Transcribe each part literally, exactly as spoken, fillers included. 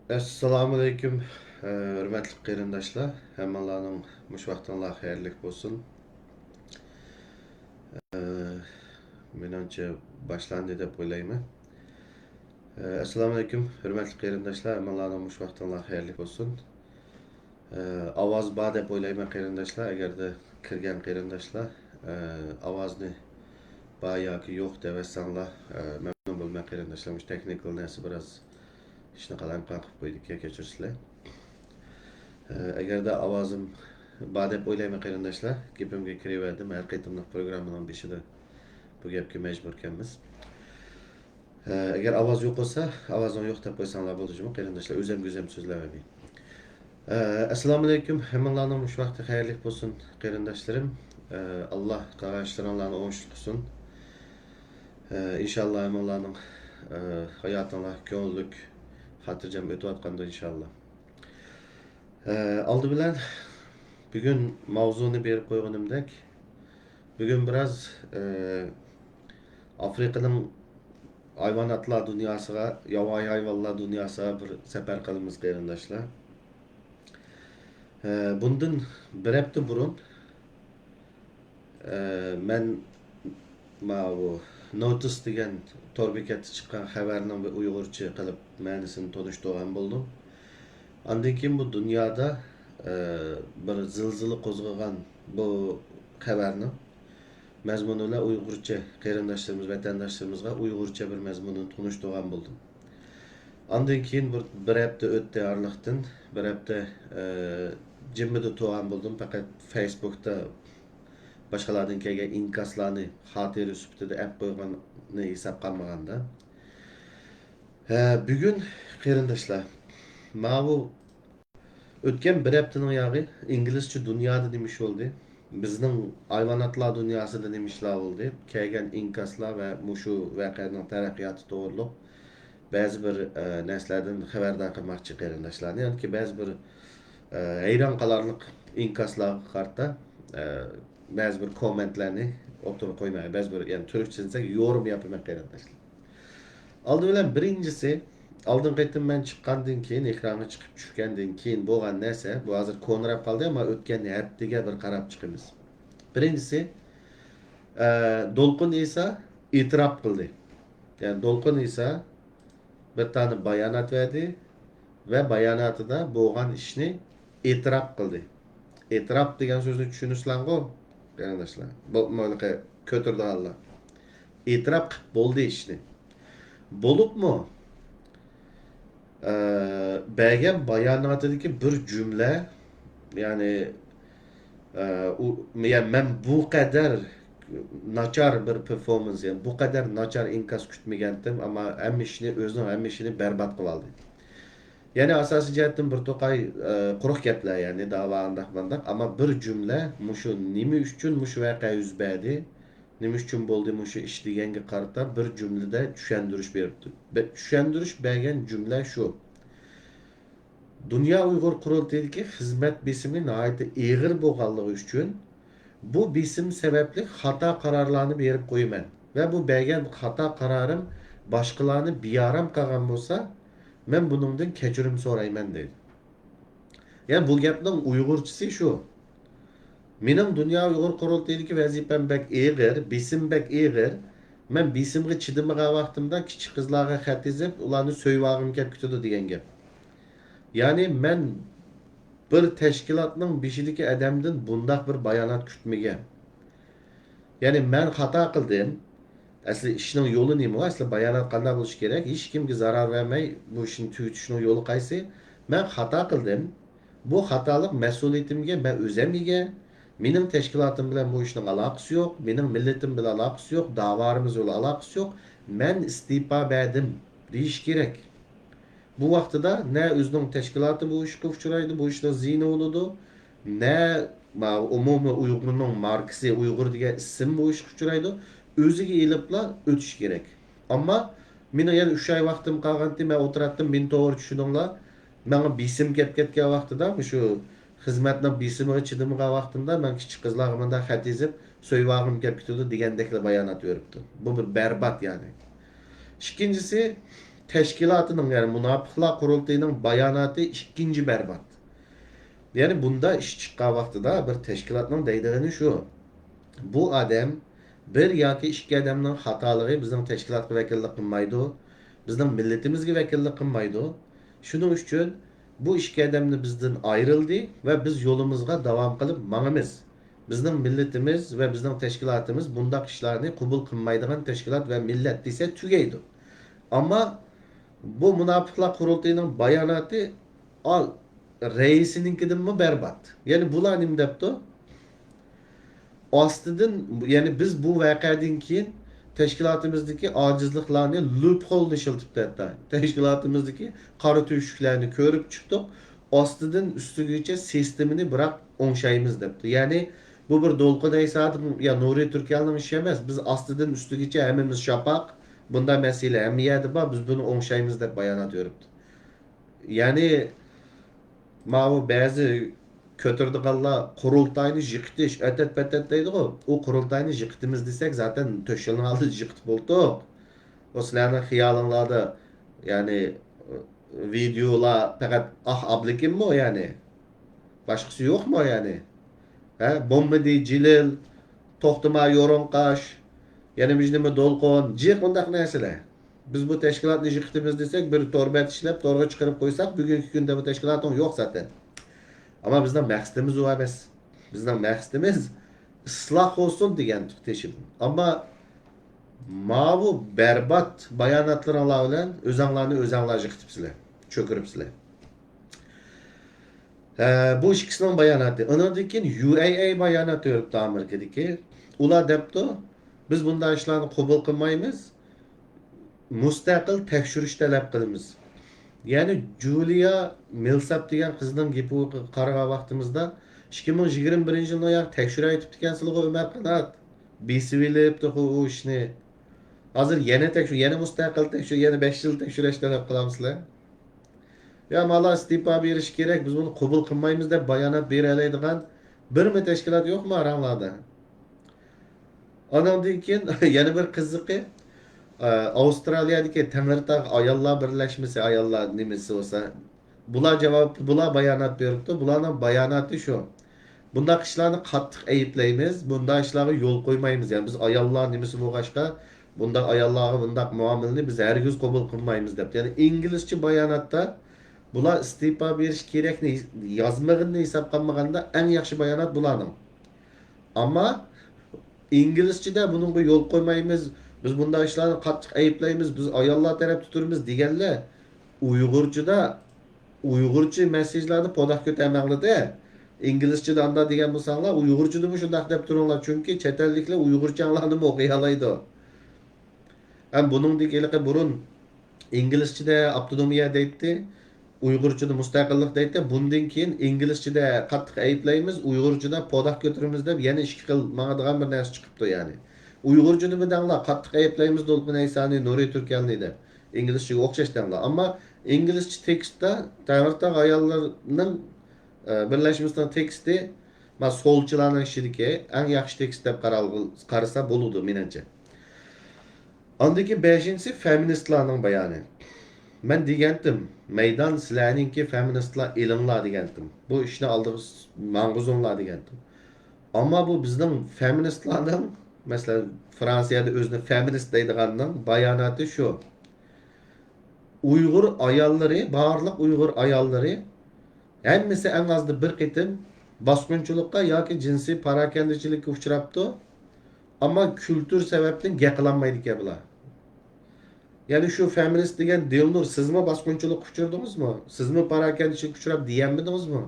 ئەسسالامۇئەلەيكۇم، ھۆرمەتلىك قېرىنداشلار، ھەممىڭلارنىڭ مۇشۇ ۋاقتىڭلار خەيرلىك بولسۇن. مېنىڭچە باشلاندى دەپ ئويلايمەن. ئەسسالامۇئەلەيكۇم، ھۆرمەتلىك قېرىنداشلار، ھەممىڭلارنىڭ مۇشۇ ۋاقتىڭلار خەيرلىك بولسۇن. ئاۋاز بار دەپ ئويلايمەن قېرىنداشلار، ئەگەردە كىرگەن قېرىنداشلار ئاۋازنى بار ياكى يوق دەۋەتسەڭلار، مەمنۇن بولىمەن قېرىنداشلار. مۇشۇ تېخنىكال نەرسە بىراز ئىشنى قالايمىقان قىلىپ قويدىكەن، كەچۈرسىلەر. ئەگەردە ئاۋازىم بار دەپ ئويلايمەن قېرىنداشلار، گېپىمگە كىرىۋەردىم. ھەر قېتىملىق پروگراممىنىڭ بېشىدا بۇ گەپكە مەجبۇركەنمىز. ئەگەر ئاۋاز يوق بولسا، ئاۋازنى يوق دەپ قويساڭلار بولىدۇ جۇمۇ قېرىنداشلار، ئۆزۈم گۈزەم سۆزلەۋەرمەي. ئەسسالامۇئەلەيكۇم، ھەممىڭلارنىڭ مۇشۇ ۋاقتى خەيرلىك بولسۇن قېرىنداشلىرىم. ئاللا قىلغان ئىشلىرىڭلارنى ئوڭۇشلۇق قىلسۇن. ئىنشاللا ھەممىڭلارنىڭ ھاياتىڭلار كۆڭۈللۈك، خاتىرجەم ئۆتۈۋاتقاندۇ ئىنشاللا. ئالدى بىلەن بۈگۈن ماۋزۇنى بېرىپ قويغىنىمدەك، بۈگۈن بىراز ئافرىقىنىڭ ھايۋاناتلار دۇنياسىغا، ياۋايى ھايۋانلار دۇنياسىغا بىر سەپەر قىلىمىز قېرىنداشلار. بۇندىن بىر ھەپتە بۇرۇن مەن ماۋۇ نوتىس دېگەن تور بېكەتتە چىققان خەۋەرنىڭ بىر ئۇيغۇرچە قىلىپ مەنىسىنى تونۇشتۇرغان بولدۇم. ئاندىن كېيىن بۇ دۇنيادا بىر زىلزىلە قوزغىغان بۇ خەۋەرنىڭ مەزمۇنى بىلەن ئۇيغۇرچە قېرىنداشلىرىمىز، ۋەتەنداشلىرىمىزغا ئۇيغۇرچە بىر مەزمۇنىنى تونۇشتۇرغان بولدۇم. ئاندىن كېيىن بىر، بىر ھەپتە ئۆتتى ئارىلىقتىن، بىر ھەپتە جىممىدە تۇرغان بولدۇم، پەقەت فېيسبۇكتا باشقىلاردىن كەلگەن ئىنكاسلارنى خاتىرە سۈپىتىدە ئەپ قويغاننى ھېسابقا ئالمىغاندا. ھە، بۈگۈن قېرىنداشلار، ماۋۇ ئۆتكەن بىر ھەپتىنىڭ ياغى ئىنگلىزچە دۇنيادا نېمە ئىش بولدى؟ بىزنىڭ ھايۋاناتلار دۇنياسىدا نېمە ئىشلار بولدى؟ كەلگەن ئىنكاسلار ۋە مۇشۇ ۋەقەنىڭ تەرەققىياتى توغرۇلۇق بەزى بىر، ئە، نەرسىلەردىن خەۋەردار قىلماقچى قېرىنداشلارنى. يەنىكى بەزى بىر، ئە، ھەيران قالارلىق ئىنكاسلارغا قارىتا، ئە، بەزى بىر كوممېنتلارنى ئوتتۇرىغا قويماي، بەزى بىر، يەنى تۈركچە دېسەك، يورۇم ياپىمەن قېرىنداشلار. ئالدى بىلەن بىرىنچىسى، ئالدىنقى قېتىم مەن چىققاندىن كېيىن، ئېكرانغا چىقىپ چۈشكەندىن كېيىن بولغان نەرسە، بۇ ھازىر كونىراپ قالدى، ئەمما ئۆتكەن ھەپتىگە بىر قاراپ چىقىمىز. بىرىنچىسى، ئە، دولقۇن ئىسا ئېتىراپ قىلدى. يەنى دولقۇن ئىسا بىر دانە بايانات بەردى ۋە باياناتىدا بولغان ئىشنى ئېتىراپ قىلدى. ئېتىراپ دېگەن سۆزنى چۈشىنىسىلەرغۇ، قېرىنداشلار؟ بولۇپمۇ ھېلىقى كۆتۈرىدىغانلار. ئېتىراپ قىلىپ بولدى ئىشنى. بولۇپمۇ، ئە، بەرگەن باياناتىدىكى بىر جۈملە، يەنى، ئە، ئۇ، يەنى مەن بۇ قەدەر ناچار بىر پېرفورمانس، يەنى بۇ قەدەر ناچار ئىنكاس كۈتمىگەنتىم، ئەمما ھەممە ئىشنى، ئۆزىنىڭ ھەممە ئىشىنى بەربات قىلىۋالدى. يەنى ئاساسىي جەھەتتىن بىر توقاي، ئە، قۇرۇق گەپلەر، يەنى داۋا ئانداق مانداق، ئەمما بىر جۈملە مۇشۇ نېمە ئۈچۈن مۇشۇ ۋەقە يۈز بەردى، نېمە ئۈچۈن بولدى مۇشۇ ئىش دېگەنگە قارىتا بىر جۈملىدە چۈشەندۈرۈش بېرىپتۇ. بە-، چۈشەندۈرۈش بەرگەن جۈملە شۇ. دۇنيا ئۇيغۇر قۇرۇلتىيىدىكى خىزمەت بېسىمى ناھايىتى ئېغىر بولغانلىقى ئۈچۈن، بۇ بېسىم سەۋەبلىك خاتا قارارلارنى بېرىپ قويىمەن ۋە بۇ بەرگەن خاتا قارارىم باشقىلارنى بىئارام قىلغان بولسا، مەن بۇنىڭدىن كەچۈرۈم سورايمەن، دەيدۇ. يەنى بۇ گەپنىڭ ئۇيغۇرچىسى شۇ. مېنىڭ دۇنيا ئۇيغۇر قۇرۇلتىيىدىكى ۋەزىپەم بەك ئېغىر، بېسىم بەك ئېغىر. مەن بېسىمغا چىدىمىغان ۋاقتىمدا كىچىك قىزلارغا خەت يېزىپ، ئۇلارنى سۆيۈۋالغۇم كەپ كېتىدۇ دېگەن گەپ. يەنى مەن بىر تەشكىلاتنىڭ بېشىدىكى ئادەمدىن بۇنداق بىر بايانات كۈتمىگەن. يەنى مەن خاتا قىلدىم. ئەسلى ئىشنىڭ يولى نېمە؟ ئەسلى بايانات قانداق بولۇشى كېرەك؟ ھېچكىمگە زارار بەرمەي بۇ ئىشنى تۈگىتىشنىڭ يولى قايسى؟ مەن خاتا قىلدىم. بۇ خاتالىق مەسئۇلىيىتىمگە مەن ئۆزەم ئىگە. مېنىڭ تەشكىلاتىم بىلەن بۇ ئىشنىڭ ئالاقىسى يوق. مېنىڭ مىللىتىم بىلەن ئالاقىسى يوق. داۋالىرىمىز بىلەن ئالاقىسى يوق. مەن ئىستېپا بەردىم دېيىش كېرەك. بۇ ۋاقتىدا نە ئۆزىنىڭ تەشكىلاتى بۇ ئىشقا ئۇچرايدۇ، بۇ ئىشنىڭ زىيىنى بولىدۇ، نە ما-، ئومۇمىي ئۇيغۇرنىڭ ماركىسى، ئۇيغۇر دېگەن ئىسىم بۇ ئىشقا ئۇچرايدۇ، ئۆزىگە ئېلىپلا ئۆتۈش كېرەك. ئەمما مېنىڭ يەنە ئۈچ ئاي ۋاقتىم قالغانتى، مەن ئولتۇراتتىم، مېنى توغرا چۈشىنىڭلار. ماڭا بېسىم كەپ كەتكەن ۋاقتىدا، مۇشۇ خىزمەتنىڭ بېسىمىغا چىدىمىغان ۋاقتىمدا مەن كىچىك قىزلارغا مۇنداق خەت يېزىپ، سۆيۈۋالغۇم كەپ كېتىدۇ دېگەندەكلا بايانات بېرىپتۇ. بۇ بىر بەربات يەنى. ئىككىنچىسى، تەشكىلاتىنىڭ، يەنى مۇناپىقلار قۇرۇلتىيىنىڭ باياناتى ئىككىنچى بەربات. يەنى بۇندا ئىش چىققان ۋاقتىدا بىر تەشكىلاتنىڭ دەيدىغىنى شۇ. بۇ ئادەم، بىر ياكى ئىككى ئادەمنىڭ خاتالىقى بىزنىڭ تەشكىلاتقا ۋەكىللىك قىلمايدۇ، بىزنىڭ مىللىتىمىزگە ۋەكىللىك قىلمايدۇ. شۇنىڭ ئۈچۈن بۇ ئىككى ئادەمنى بىزدىن ئايرىلدى ۋە بىز يولىمىزغا داۋام قىلىپ ماڭىمىز. بىزنىڭ مىللىتىمىز ۋە بىزنىڭ تەشكىلاتىمىز بۇنداق ئىشلارنى قوبۇل قىلمايدىغان تەشكىلات ۋە مىللەت دېسە تۈگەيدۇ. ئەمما بۇ مۇناپىقلار قۇرۇلتىيىنىڭ باياناتى، ئال، رەئىسىنىڭكىدىنمۇ بەربات. يەنى بۇلار نېمە دەپتۇ؟ ئاستىدىن، يەنى بىز بۇ ۋەقەدىن كېيىن تەشكىلاتىمىزدىكى ئاجىزلىقلارنى، لوپخولنى ئىشلىتىپ، ھەتتا تەشكىلاتىمىزدىكى قارا تۆشۈكلەرنى كۆرۈپ چىقتۇق. ئاستىدىن ئۈستىگىچە سىستېمىنى بىراق ئوڭشايمىز دەپتۇ. يەنى بۇ بىر دولقۇن ئەيسادىن يا نۇرى تۈركەلنىڭ ئىشى ئەمەس. بىز ئاستىدىن ئۈستىگىچە ھەممىمىز شاپاق. بۇنداق مەسىلە ھەممە يەردە بار. بىز بۇنى ئوڭشايمىز دەپ بايانات بېرىپتۇ. يەنى ماۋۇ بەزى كۆتۈرىدىغانلار قۇرۇلتاينى يىقىتىش، ئەتەت-پەتەت دەيدىغۇ، ئۇ قۇرۇلتاينى يىقىتىمىز دېسەك، زاتەن تۆت يىلنىڭ ئالدىدا يىقىتىپ بولدۇق. ئۇ سىلەرنىڭ خىيالىڭلاردا، يەنى، ۋىدېئولار پەقەت ئاھ ئابلىكىممۇ، يەنى؟ باشقىسى يوقمۇ، يەنى؟ ھە، بومبىدى جېلىل، توختىما يورۇڭقاش، يەنە مىژنىمۇ دولقۇن، جىق ئۇنداق نەرسىلەر. بىز بۇ تەشكىلاتنى يىقىتىمىز دېسەك، بىر تور بەت ئىشلەپ، تورغا چىقىرىپ قويساق، بۈگۈنكى كۈندە بۇ تەشكىلاتىڭ يوق زاتەن. ئەمما بىزنىڭ مەقسىتىمىز ئۇ ئەمەس. بىزنىڭ مەقسىتىمىز ئىسلاھ بولسۇن دېگەن تېشىدىن. ئەمما ماۋۇ بەربات باياناتلىرىڭلار بىلەن ئۆزەڭلارنى ئۆزەڭلار يىقىتىپسىلەر، چۆكۈرۈپسىلەر. ھە، بۇ ئىككىسىنىڭ باياناتى. ئۇنىڭدىن كېيىن يۇ ئەي ئەي بايانات بېرىپتۇ ئامېرىكىدىكى. ئۇلار دەپتۇ، بىز بۇنداق ئىشلارنى قوبۇل قىلمايمىز. مۇستەقىل تەكشۈرۈش تەلەپ قىلىمىز. يەنى جۇلىيا مىلساپ دېگەن قىزنىڭ گېپىگە قارىغان ۋاقتىمىزدا، ئىككى مىڭ يىگىرمە بىرىنچى يىلنىڭ ياقى تەكشۈرەيتىپتىكەنسىلىغۇ ئۆمەر قانات. بېسىۋېلىپتىغۇ ئۇ ئىشنى. ھازىر يەنە تەكشۈر، يەنە مۇستەقىل تەكشۈر، يەنە بەش يىل تەكشۈرۈش تەلەپ قىلامسىلەر؟ يا مالا ئىستېپا بېرىش كېرەك، بىز بۇنى قوبۇل قىلمايمىز دەپ بايانات بېرەلەيدىغان بىرمۇ تەشكىلات يوقمۇ ئاراڭلاردا؟ ئاناندىن كېيىن يەنە بىر قىزىقى، ئە، ئاۋسترالىيەدىكى تەڭرىتاغ ئاياللار بىرلەشمىسى، ئاياللار نېمىسى بولسا، بۇلار جاۋاب، بۇلار بايانات بېرىپتۇ. بۇلارنىڭ باياناتى شۇ. بۇنداق ئىشلارنى قاتتىق ئەيىبلەيمىز، بۇنداق ئىشلارغا يول قويمايمىز. يەنى بىز ئاياللار نېمىسى بولغاچقا، بۇنداق ئاياللارغا بۇنداق مۇئامىلىنى بىز ھەرگىز قوبۇل قىلمايمىز دەپ. يەنى ئىنگلىزچە باياناتتا بۇلار ئىستېپا بېرىش كېرەكنى يازمىغىنىنى ھېسابقا ئالمىغاندا ئەڭ ياخشى بايانات بۇلارنىڭ. ئەمما ئىنگلىزچىدە بۇنىڭغا يول قويمايمىز، بىز بۇنداق ئىشلارنى قاتتىق ئەيىبلەيمىز، بىز ئاياللار تەرەپتە تۇرىمىز دېگەنلەر ئۇيغۇرچىدا، ئۇيغۇرچە مېسسېجلارنى پوداق كۆتەرمەڭلار-دە. ئىنگلىزچىدا ئانداق دېگەن بولساڭلار، ئۇيغۇرچىدىمۇ شۇنداق دەپ تۇرۇڭلار، چۈنكى چەت ئەللىكلەر ئۇيغۇرچە ئاڭلارنىمۇ ئوقۇيالايدۇ. ھەم بۇنىڭدىكى ھېلىقى بۇرۇن ئىنگلىزچىدە ئاپتونومىيە دەيتتى، ئۇيغۇرچىدا مۇستەقىللىق دەيتتى. بۇندىن كېيىن ئىنگلىزچىدە قاتتىق ئەيىبلەيمىز، ئۇيغۇرچىدا پوداق كۆتۈرىمىز دەپ يەنە ئىككى خىل ماڭىدىغان بىر نەرسە چىقىپتۇ يەنى. ئۇيغۇرچىدا بىدەڭلار قاتتىق ئەيىبلەيمىز دولقۇن ئەيسانى، نۇرى تۈركەلنى دەپ. ئىنگلىزچىگە ئوخشاش دەڭلار. ئەمما ئىنگلىزچە تېكىستتا تەڭرىتاغ ئاياللىرىنىڭ، ئە، بىرلەشمىسىنىڭ تېكىستى، ما، سولچىلارنىڭ ئىچىدىكى ئەڭ ياخشى تېكىست دەپ قارالغىل-، قارىسا بولىدۇ، مېنىڭچە. ئاندىن كېيىن بەشىنچىسى فېمىنىستلارنىڭ بايانى. مەن دېگەنتىم، مەيدان سىلەرنىڭكى، فېمىنىستلار ئېلىڭلار دېگەنتىم. بۇ ئىشنى ئالدىغا س-، ماڭغۇزۇڭلار دېگەنتىم. ئەمما بۇ بىزنىڭ فېمىنىستلارنىڭ، مەسىلەن، فرانسىيەدە ئۆزىنى فېمىنىست دەيدىغاننىڭ باياناتى شۇ. ئۇيغۇر ئاياللىرى، بارلىق ئۇيغۇر ئاياللىرى ھەممىسى ئەڭ ئازدا بىر قېتىم باسقۇنچىلىققا ياكى جىنسىي پاراكەندىچىلىككە ئۇچراپتۇ. ئەمما كۈلتۈر سەۋەبتىن گەپ قىلالمايدىكەن بۇلار. يەنى شۇ فېمىنىست دېگەن دىلنۇر، سىزمۇ باسقۇنچىلىققا ئۇچرىدىڭىزمۇ؟ سىزمۇ پاراكەندىچىلىككە ئۇچراپ دېيەلمىدىڭىزمۇ؟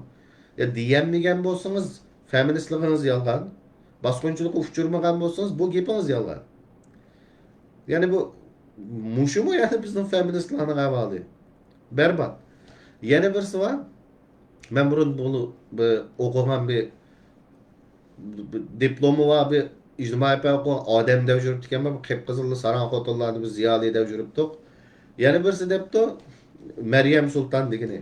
يا دېيەلمىگەن بولسىڭىز، فېمىنىستلىقىڭىز يالغان. باسقۇنچىلىققا ئۇچرىمىغان بولسىڭىز، بۇ گېپىڭىز يالغان. يەنى بۇ، مۇشۇمۇ يەنى بىزنىڭ فېمىنىستلارنىڭ ئەھۋالى؟ بەربات. يەنە بىرسى بار. مەن بۇرۇن بۇنى بىر ئوقۇغان بىر، بىر دىپلومى بار بىر ئىجتىمائىي پەن ئوقۇغان ئادەم دەپ يۈرۈپتىكەنمەن، بۇ قىپقىزىللا ساراڭ خوتۇنلارنى بىز زىيالىي دەپ يۈرۈپتۇق. يەنە بىرسى دەپتۇ، مەريەم سۇلتان دېگىنى.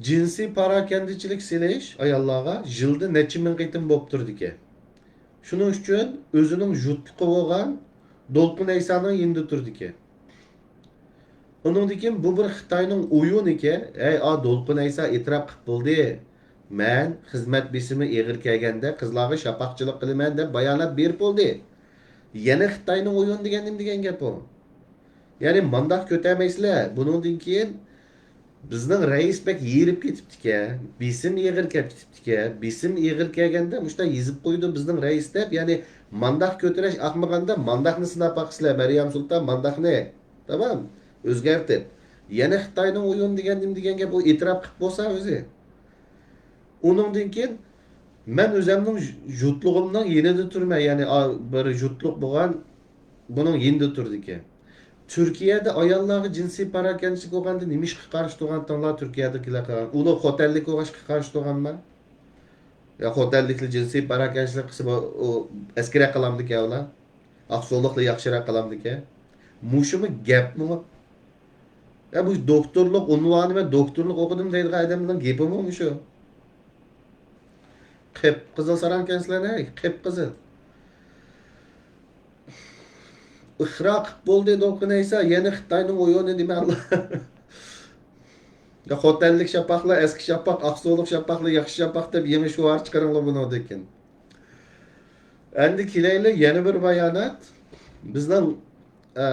جىنسىي پاراكەندىچىلىك سېلىش ئاياللارغا يىلدا نەچچە مىڭ قېتىم بولۇپ تۇرىدىكەن. شۇنىڭ ئۈچۈن ئۆزىنىڭ يۇتۇقى بولغان دولقۇن ئەيسانىڭ يېنىدا تۇرىدىكەن. ئۇنىڭدىن كېيىن بۇ بىر خىتاينىڭ ئويۇنىكەن، ھەي، ئا، دولقۇن ئەيسا ئېتىراپ قىلىپ بولدى، مەن خىزمەت بېسىمى ئېغىر كەلگەندە قىزلارغا شاپاقچىلىق قىلىمەن دەپ بايانات بېرىپ بولدى. يەنە خىتاينىڭ ئويۇنى دېگەن نېمە دېگەن گەپ ئۇ؟ يەنى مانداق كۆتەرمەيسىلەر، بۇنىڭدىن كېيىن بىزنىڭ رەئىس بەك ھېرىپ كېتىپتىكەن، بېسىم ئېغىر كېلىپ كېتىپتىكەن، بېسىم ئېغىر كەلگەندە مۇشۇنداق يېزىپ قويىدۇ بىزنىڭ رەئىس دەپ، يەنى مانداق كۆتۈرۈش ئاقمىغاندا مانداقنى سىناپ باقىسىلەر، مەريەم سۇلتان، مانداقنى. تامام، ئۆزگەرتىپ. يەنە خىتاينىڭ ئويۇنى دېگەن نېمە دېگەن گەپ، ئۇ ئېتىراپ قىلىپ بولسا ئۆزى. ئۇنىڭدىن كېيىن مەن ئۆزەمنىڭ يۇرتلۇقۇمنىڭ يېنىدا تۇرىمەن، يەنى ئا، بىر يۇرتلۇق بولغان بۇنىڭ يېنىدا تۇرىدىكەن. تۈركىيەدە ئاياللارغا جىنسىي پاراكەندىچىلىك بولغاندا نېمە ئىشقا قارشى تۇرغانتىڭلار تۈركىيەدىكىلەر قىلغان؟ ئۇلار خوتەنلىك بولغاچقا قارشى تۇرغانما؟ يا خوتەنلىكلەر جىنسىي پاراكەندىچىلىك قىلسا بۇ، ئۇ ئەسكىرەك قىلامدىكەن ئۇلار؟ ئاقسۇلۇقلار ياخشىراق قىلامدىكەن؟ مۇشۇمۇ گەپمۇ؟ يا بۇ دوكتورلۇق ئۇنۋانى، مەن دوكتورلۇق ئوقۇدۇم دەيدىغان ئادەمنىڭ گېپىمۇ مۇشۇ؟ قىپقىزىل ساراڭكەنسىلەر، ھەي، قىپقىزىل. ئىقرار قىپ بولدى دولقۇن ئەيسا، يەنە خىتاينىڭ ئويۇنى نېمە ئاللا؟ يا خوتەنلىك شاپاقلار، ئەسكى شاپاق، ئاقسۇلۇق شاپاقلار، ياخشى شاپاق دەپ يېڭى شوئار چىقىرىڭلار بۇنىڭدىن كېيىن. ئەمدى كېلەيلى يەنە بىر بايانات. بىزنىڭ، ئە،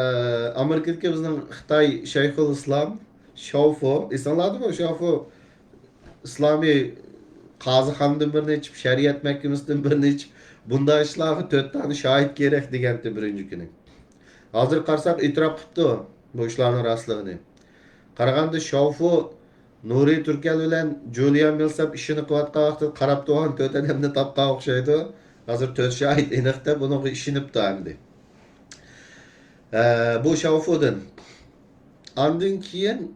ئامېرىكىدىكى بىزنىڭ خىتاي شەيخۇل ئىسلام، شاۋفۇ، ئېسىڭلاردىمۇ شاۋفۇ؟ ئىسلامىي قازىخانىدىن بىرنى ئېچىپ، شەرىئەت مەھكىمىسىدىن بىرنى ئېچىپ، بۇنداق ئىشلارغا تۆت دانە شاھىت كېرەك دېگەنتى بىرىنچى كۈنى. ھازىر قارىساق ئېتىراپ قىپتۇ بۇ ئىشلارنىڭ راستلىقىنى. قارىغاندا شاۋفۇ نۇرى تۈركەل بىلەن جۇلىيا مىلساپ ئىشىنى قىلىۋاتقان ۋاقتىدا قاراپ تۇرغان تۆت ئادەمنى تاپقان ئوخشايدۇ. ھازىر تۆت شاھىت ئېنىق دەپ ئۇنىڭغا ئىشىنىپتۇ ئەمدى. ئە، بۇ شاۋفۇدىن. ئاندىن كېيىن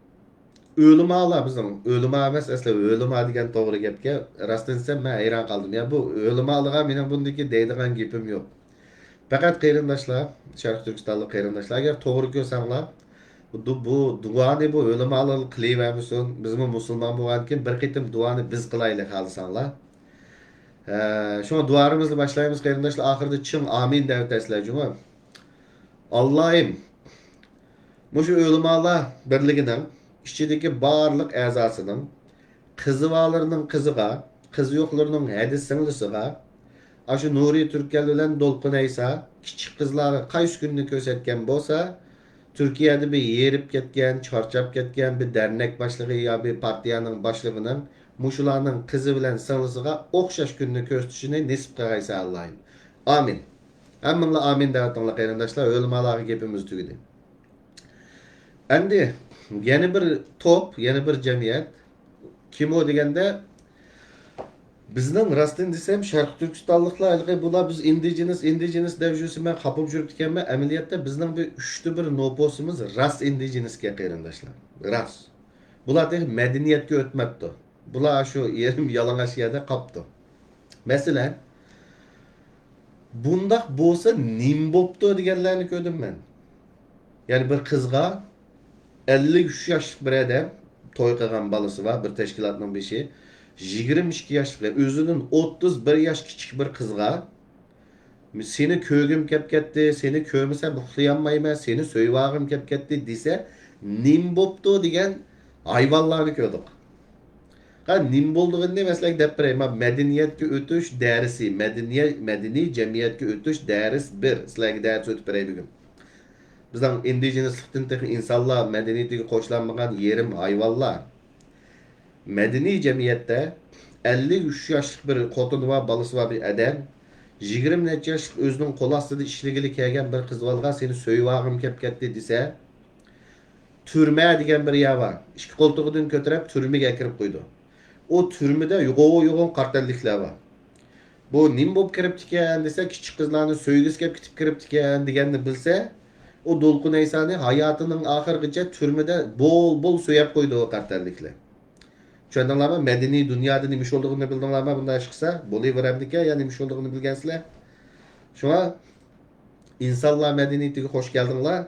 ئۆلىمالار بىزنىڭ، ئۆلىما ئەمەس ئەسلى، ئۆلىما دېگەن توغرا گەپكەن. راستىنى دېسەم مەن ھەيران قالدىم. يا بۇ ئۆلىمالىغا مېنىڭ بۇندىكى دەيدىغان گېپىم يوق. پەقەت قېرىنداشلار، شەرقىي تۈركىستانلىق قېرىنداشلار، ئەگەر توغرا كۆرسەڭلار، بۇ، بۇ دۇئانى بۇ ئۆلىمالار قىلىۋەرمىسۇن. بىزمۇ مۇسۇلمان بولغاندىكىن بىر قېتىم دۇئانى بىز قىلايلى خالىساڭلار. ھە، شۇڭا دۇئالىرىمىزنى باشلايمىز قېرىنداشلار. ئاخىرىدا چىڭ ئامىن دەۋېتەرسىلەر جۇمۇ. ئاللاھىم، مۇشۇ ئۆلىمالار بىرلىكىنىڭ ئىچىدىكى بارلىق ئەزاسىنىڭ، قىزى بارلىرىنىڭ قىزىغا، قىزى يوقلىرىنىڭ ھەدە سىڭلىسىغا، ئاشۇ نۇرى تۈركەل بىلەن دولقۇن ئەيسا كىچىك قىزلارغا قايسى كۈننى كۆرسەتكەن بولسا، تۈركىيەدە بىر ھېرىپ كەتكەن، چارچاپ كەتكەن بىر دەرنەك باشلىقى يا بىر پارتىيەنىڭ باشلىقىنىڭ مۇشۇلارنىڭ قىزى بىلەن سىڭلىسىغا ئوخشاش كۈننى كۆرسىتىشىنى نېسىپ قىلغايسەن ئاللاھىم. ئامىن. ھەممىڭلار ئامىن دەۋاتىڭلار قېرىنداشلار، ئۆلىمالارغا گېپىمىز تۈگىدى. ئەمدى يەنە بىر توپ، يەنە بىر جەمئىيەت. كىم ئۇ دېگەندە، بىزنىڭ راستىنى دېسەم، شەرقىي تۈركىستانلىقلار ھېلىقى بۇلار بىز ئىندىجېنىس، ئىندىجېنىس دەپ يۈرسە مەن خاپا بولۇپ يۈرۈپتىكەنمەن. ئەمەلىيەتتە بىزنىڭ بىر ئۈچتە بىر نوپۇسىمىز راست ئىندىجېنىسكەن قېرىنداشلار. راست. بۇلار تېخى مەدەنىيەتكە ئۆتمەپتۇ. بۇلار شۇ يېرىم يالىڭاچ يەردە قاپتۇ. مەسىلەن، بۇنداق بولسا نېمە بوپتۇ دېگەنلەرنى كۆردۈم مەن. يەنى بىر قىزغا ئەللىك ئۈچ ياشلىق بىر ئادەم توي قىلغان بالىسى بار، بىر تەشكىلاتنىڭ بېشى. يىگىرمە ئىككى ياشلىق، يەنى ئۆزىدىن ئوتتۇز بىر ياش كىچىك بىر قىزغا، «سېنى كۆرگۈم كەپ كەتتى، سېنى كۆرمىسەم ئۇخلىيالمايمەن، سېنى سۆيۈۋالغۇم كەپ كەتتى» دېسە، نېمە بوپتۇ دېگەن ھايۋانلارنى كۆردۇق. ھە، نېمە بولىدىغىنىنى مەن سىلەرگە دەپ بېرەي. مانا، مەدەنىيەتكە ئۆتۈش دەرسى، مەدەنىيە-، مەدەنىي جەمئىيەتكە ئۆتۈش دەرس بىر. سىلەرگە دەرس ئۆتۈپ بېرەي بۈگۈن. بىزنىڭ ئىندىجېنىسلىقتىن تېخى ئىنسانلار مەدەنىيىتىگە قوشۇلالمىغان يېرىم ھايۋانلار. مەدەنىي جەمئىيەتتە ئەللىك ئۈچ ياشلىق بىر خوتۇنى بار، بالىسى بار بىر ئادەم، يىگىرمە نەچچە ياشلىق ئۆزىنىڭ قول ئاستىدا ئىشلىگىلى كەلگەن بىر قىز بالىغا «سېنى سۆيۈۋالغۇم كەپ كەتتى» دېسە، تۈرمە دېگەن بىر يەر بار. ئىككى قولتۇقىدىن كۆتۈرۈپ تۈرمىگە ئەكىرىپ قويىدۇ. ئۇ تۈرمىدە يوغان-يوغان قارا تەنلىكلەر بار. بۇ نېمە بولۇپ كىرىپتىكەن دېسە، كىچىك قىزلارنى سۆيگۈسى كەپ كېتىپ كىرىپتىكەن دېگەننى بىلسە، ئۇ دولقۇن ئەيسانى ھاياتىنىڭ ئاخىرىغىچە تۈرمىدە بول-بول سۆيەپ قويىدۇ ئۇ قارا تەنلىكلەر. چۈشەندىڭلارمۇ؟ مەدەنىي دۇنيادا نېمە ئىش بولىدىغىنىنى بىلدىڭلارمۇ؟ بۇنداق ئىش قىلسا، بولۇۋېرەمدىكەن، يا نېمە ئىش بولىدىغىنىنى بىلگەنسىلەر. شۇڭا ئىنسانلار مەدەنىيىتىگە خوش كەلدىڭلار.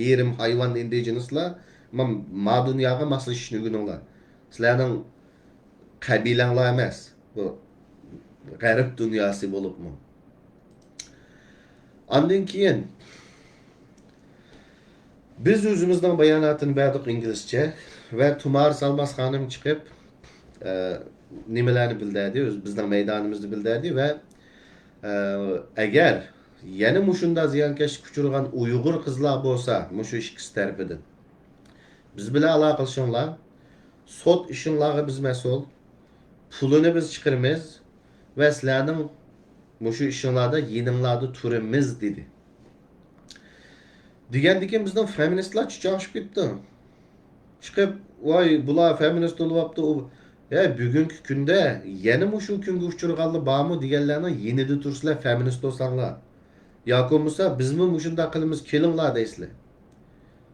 يېرىم ھايۋان ئىندىجېنىسلار، ما، ما دۇنياغا ماسلىشىشنى ئۆگىنىڭلار. سىلەرنىڭ قەبىلەڭلار ئەمەس، بۇ غەرب دۇنياسى بولۇپمۇ. ئاندىن كېيىن، بىز ئۆزىمىزنىڭ باياناتىنى بەردۇق ئىنگلىزچە ۋە تۇمار سالماس خانىم چىقىپ، ئە، نېمىلەرنى بىلدۈردى، ئۆز-، بىزنىڭ مەيدانىمىزنى بىلدۈردى ۋە، ئە، ئەگەر يەنە مۇشۇنداق زىيانكەشلىككە ئۇچرىغان ئۇيغۇر قىزلار بولسا، مۇشۇ ئىككىسى تەرىپىدىن بىز بىلەن ئالاقىلىشىڭلار، سوت ئىشىڭلارغا بىز مەسئۇل، پۇلىنى بىز چىقىرىمىز ۋە سىلەرنىڭ مۇشۇ ئىشىڭلاردا يېنىڭلاردا تۇرىمىز، دېدى. دېگەندىكىن بىزنىڭ فېمىنىستلار چىچاڭشىپ كېتىپتۇ. چىقىپ، ۋاي، بۇلار فېمىنىست بولۇۋاپتۇ، ئۇ، ھە، بۈگۈنكى كۈندە يەنە مۇشۇ كۈنگە ئۇچرىغانلار بارمۇ دېگەنلەرنىڭ يېنىدا تۇرسىلەر، فېمىنىست بولساڭلار. ياكى بولمىسا، بىزمۇ مۇشۇنداق قىلىمىز، كېلىڭلار دەيسىلەر.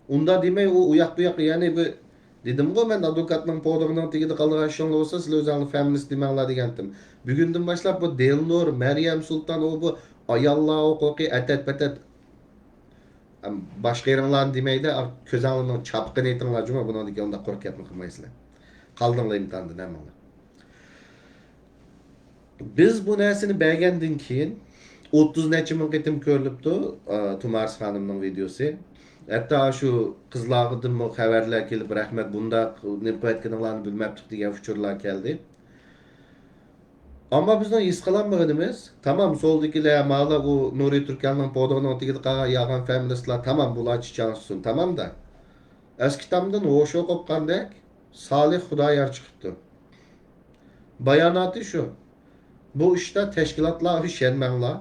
ئۇنداق دېمەي، ئۇ، ئۇ ياق بۇ ياققا، يەنى بۇ، دېدىمغۇ مەن، ئادۋوكاتنىڭ پودىغىنىڭ تېگىدە قالىدىغان ئىشىڭلار بولسا، سىلەر ئۆزۈڭلار فېمىنىست دېمەڭلار دېگەنتىم. بۈگۈندىن باشلاپ بۇ دىلنۇر، مەريەم سۇلتان، ئۇ بۇ ئاياللار ھوقۇقى، ئەتەت پەتەت، ئەم، باشقا يېرىڭلارنى دېمەيدە، كۆزۈڭلارنىڭ چاپىقىنى ئېتىڭلار جۇمۇ، بۇنىڭدىن كېيىن ئۇنداق قۇرۇق گەپنى قىلمايسىلەر. قالدىڭلار ئىمتىھاندىن ھەممىڭلار. بىز بۇ نەرسىنى بەرگەندىن كېيىن، ئوتتۇز نەچچە مىڭ قېتىم كۆرۈلۈپتۇ، ئا، تۇمارىس خانىمنىڭ ۋىدېيوسى. ھەتتا شۇ قىزلاردىنمۇ خەۋەرلەر كېلىپ، رەھمەت، بۇنداق نېمە قىلىۋەتكىنىڭلارنى بىلمەپتۇق دېگەن ئۇچۇرلار كەلدى. ئەمما بىزنىڭ ھېس قىلالمىغىنىمىز، تامام، سولدىكىلەر، مالا ئۇ نۇرى تۈركەلنىڭ پودىغىنىڭ تېگىدە قالغان يالغان فېمىنىستلار، تامام، بۇلار چىچاڭشىسۇن، تامام-دا. ئەسكى تامدىن ھوشى قوپقاندەك سالىھ خۇدايار چىقىپتۇ. باياناتى شۇ. بۇ ئىشتا تەشكىلاتلارغا ئىشەنمەڭلار.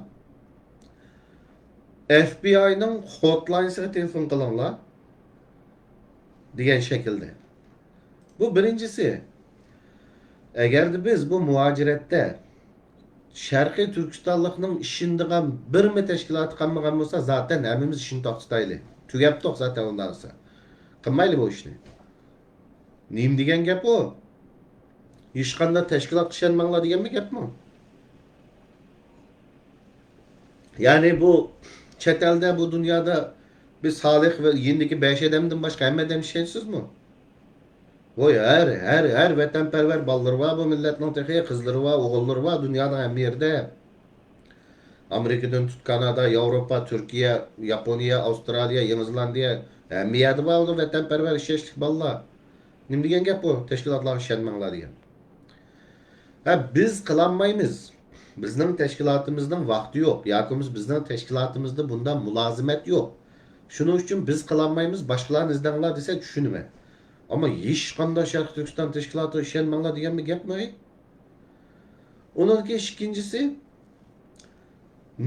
ئەف بى ئاينىڭ خوتلاينسىغا تېلېفون قىلىڭلار، دېگەن شەكىلدە. بۇ بىرىنچىسى. ئەگەردە بىز بۇ مۇھاجىرەتتە شەرقىي تۈركىستانلىقنىڭ ئىشىنىدىغان بىرمۇ تەشكىلاتى قالمىغان بولسا، زاتەن ھەممىمىز ئىشنى توختىتايلى. تۈگەپتۇق زاتەن ئۇنداق بولسا. قىلمايلى بۇ ئىشنى. نېمە دېگەن گەپ ئۇ؟ ھېچقانداق تەشكىلاتقا ئىشەنمەڭلار دېگەنمۇ گەپمۇ؟ يەنى بۇ چەت ئەلدە، بۇ دۇنيادا بىز سالىھ ۋە يېنىدىكى بەش ئادەمدىن باشقا ھەممە ئادەم ئىشەنچسىزمۇ؟ ۋوي، ھەر، ھەر، ھەر ۋەتەنپەرۋەر بالىلىرى بار بۇ مىللەتنىڭ تېخى، قىزلىرى بار، ئوغۇللىرى بار دۇنيانىڭ ھەممە يېرىدە. ئامېرىكىدىن تۇت، كانادا، ياۋروپا، تۈركىيە، ياپونىيە، ئاۋسترالىيە، يېڭى زېلاندىيە، ھەممە يەردە بار ئۇ ۋەتەنپەرۋەر، ئىشەنچلىك بالىلار. نېمە دېگەن گەپ بۇ؟ تەشكىلاتلارغا ئىشەنمەڭلار دېگەن. ھە، بىز قىلالمايمىز. بىزنىڭ تەشكىلاتىمىزنىڭ ۋاقتى يوق، ياكى بولمىسا بىزنىڭ تەشكىلاتىمىزدا بۇنداق مۇلازىمەت يوق. شۇنىڭ ئۈچۈن بىز قىلالمايمىز، باشقىلارنى ئىزدەڭلار دېسە چۈشىنىمەن. ئەمما ھېچقانداق شەرقىي تۈركىستان تەشكىلاتىغا ئىشەنمەڭلار دېگەنمۇ گەپمۇ؟ ئۇنىڭدىن كېيىن ئىككىنچىسى،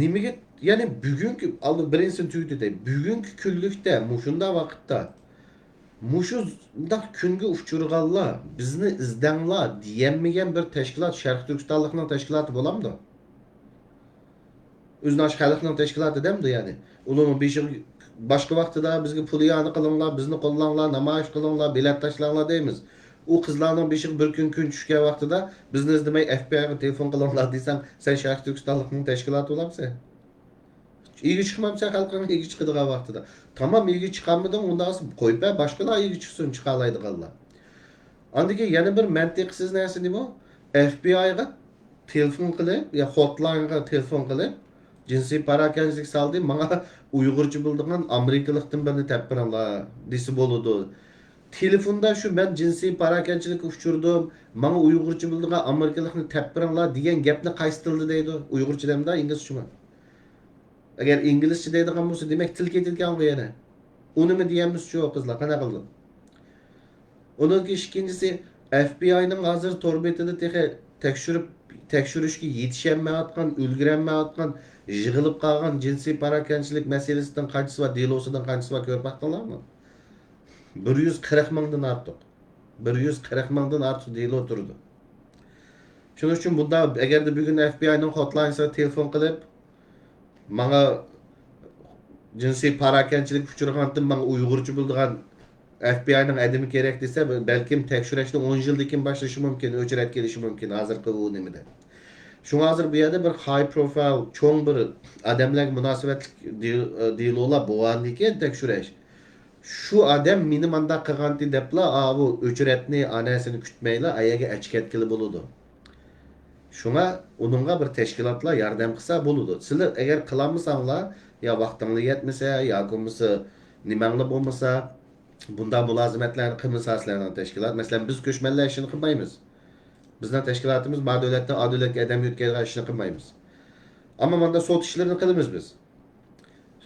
نېمىگە، يەنى بۈگۈنكى، ئالدى بىرىنچىسىنى تۈگىتىدە، بۈگۈنكى كۈنلۈكتە مۇشۇنداق ۋاقىتتا، مۇشۇنداق كۈنگە ئۇچرىغانلار، بىزنى ئىزدەڭلار دېيەلمىگەن بىر تەشكىلات شەرقىي تۈركىستانلىقنىڭ تەشكىلاتى بولامدۇ؟ ئۆزىنى ئاشۇ خەلقنىڭ تەشكىلاتى دەمدۇ يەنى؟ ئۇلارنىڭ بېشىغا باشقا ۋاقتىدا بىزگە پۇليانى قىلىڭلار، بىزنى قوللاڭلار، نامايىش قىلىڭلار، بېلەت تاشلاڭلار دەيمىز. ئۇ قىزلارنىڭ بېشىغا بىر كۈن كۈن چۈشكەن ۋاقتىدا بىزنى ئىزدىمەي ئەف بى ئايغا تېلېفون قىلىڭلار دېسەڭ، سەن شەرقىي تۈركىستانلىقنىڭ تەشكىلاتى بولامسەن؟ ئىگە چىقمامسەن خەلقىڭگە ئىگە چىقىدىغان ۋاقتىدا. تامام ئىگە چىقالمىدىڭ، ئۇنداق بولسا قويۇپ بەر، باشقىلار ئىگە چىقسۇن، چىقالايدىغانلار. ئاندىن كېيىن يەنە بىر مەنتىقسىز نەرسە نېمە؟ ئەف بى ئايغا تېلېفون قىلىپ، يا خوتلاينغا تېلېفون قىلىپ، جىنسىي پاراكەندىچىلىك سالدى، ماڭا ئۇيغۇرچە بىلىدىغان ئامېرىكىلىقتىن بىرنى تېپىپ بېرىڭلار دېسە بولىدۇ. تېلېفوندا شۇ مەن جىنسىي پاراكەندىچىلىككە ئۇچرىدىم، ماڭا ئۇيغۇرچە بىلىدىغان ئامېرىكىلىقنى تېپىپ بېرىڭلار دېگەن گەپنى قايسى تىلدا دەيدۇ؟ ئۇيغۇرچە دەمدۇ، ئىنگلىزچىمۇ؟ ئەگەر ئىنگلىزچە دەيدىغان بولسا، دېمەك تىل كېتىدىكەنغۇ يەنە. ئۇنىمۇ دېيەلمىسىچۇ قىزلار، قانداق قىلدۇق؟ ئۇنىڭ كېيىن ئىككىنچىسى، ئەف بى ئاينىڭ ھازىر تور بېتىدە تېخى تەكشۈرۈپ، تەكشۈرۈشكە يېتىشەلمەيۋاتقان، ئۈلگۈرەلمەيۋاتقان، يىغىلىپ قالغان جىنسىي پاراكەندىچىلىك مەسىلىسىدىن قانچىسى بار، دېلوسىدىن قانچىسى بار كۆرۈپ باقتىڭلارمۇ؟ بىر يۈز قىرىق مىڭدىن ئارتۇق. بىر يۈز قىرىق مىڭدىن ئارتۇق دېلو تۇرىدۇ. شۇنىڭ ئۈچۈن بۇنداق، ئەگەردە بۈگۈن ئەف بى ئاينىڭ خوتلاينسىغا تېلېفون قىلىپ، ماڭا جىنسىي پاراكەندىچىلىككە ئۇچرىغانتىم، ماڭا ئۇيغۇرچە بىلىدىغان ئەف بى ئاينىڭ ئادىمى كېرەك دېسە، بەلكىم تەكشۈرۈشنى ئون يىلدىن كېيىن باشلىشى مۇمكىن، ئۆچرەت كېلىشى مۇمكىن ھازىرقى ئۇ نېمىدە. شۇڭا ھازىر بۇ يەردە بىر ھاي پروفايل، چوڭ بىر ئادەملەرگە مۇناسىۋەتلىك دېل-، دېلولار بولغاندىكىن تەكشۈرۈش. شۇ ئادەم مېنى مانداق قىلغانتى دەپلا، ئاۋۇ ئۆچرەتنى، ئانەسىنى كۈتمەيلا، ئەيەرگە ئەچىكەتكىلى بولىدۇ. شۇڭا ئۇنىڭغا بىر تەشكىلاتلار ياردەم قىلسا بولىدۇ. سىلەر ئەگەر قىلالمىساڭلار، يا ۋاقتىڭلار يەتمىسە، ياكى بولمىسا نېمەڭلار بولمىسا، بۇنداق مۇلازىمەتلەرنى قىلمىسا سىلەرنىڭ تەشكىلات. مەسىلەن، بىز كۆچمەنلەر ئىشىنى قىلمايمىز. بىزنىڭ تەشكىلاتىمىز ما دۆلەتتىن ئا دۆلەتكە ئادەم يۆتكەيدىغان ئىشنى قىلمايمىز. ئەمما ماندا سوت ئىشلىرىنى قىلىمىز بىز.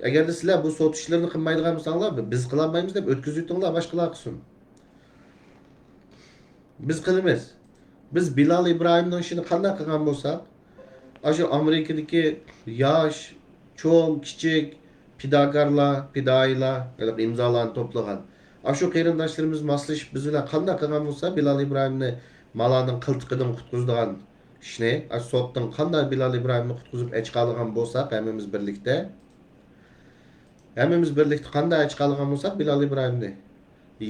ئەگەردە سىلەر بۇ سوت ئىشلىرىنى قىلمايدىغان بولساڭلار، بىز قىلالمايمىز دەپ ئۆتكۈزۈۋېتىڭلار، باشقىلار قىلسۇن. بىز قىلىمىز. بىز بىلال ئىبراھىمنىڭ ئىشىنى قانداق قىلغان بولساق، ئاشۇ ئامېرىكىدىكى ياش، چوڭ، كىچىك، پىداكارلار، پىدائىيلار، ھېلىقى ئىمزالارنى توپلىغان، ئاشۇ قېرىنداشلىرىمىز ماسلىشىپ بىز بىلەن قانداق قىلغان بولسا، بىلال ئىبراھىمنى مالارنىڭ قىلتىقىدىن قۇتقۇزىدىغان ئىشنى، ئاشۇ سوتتىن قانداق بىلال ئىبراھىمنى قۇتقۇزۇپ ئەچقالىغان بولساق، ھەممىمىز بىرلىكتە، ھەممىمىز بىرلىكتە قانداق ئەچقالىغان بولساق، بىلال ئىبراھىمنى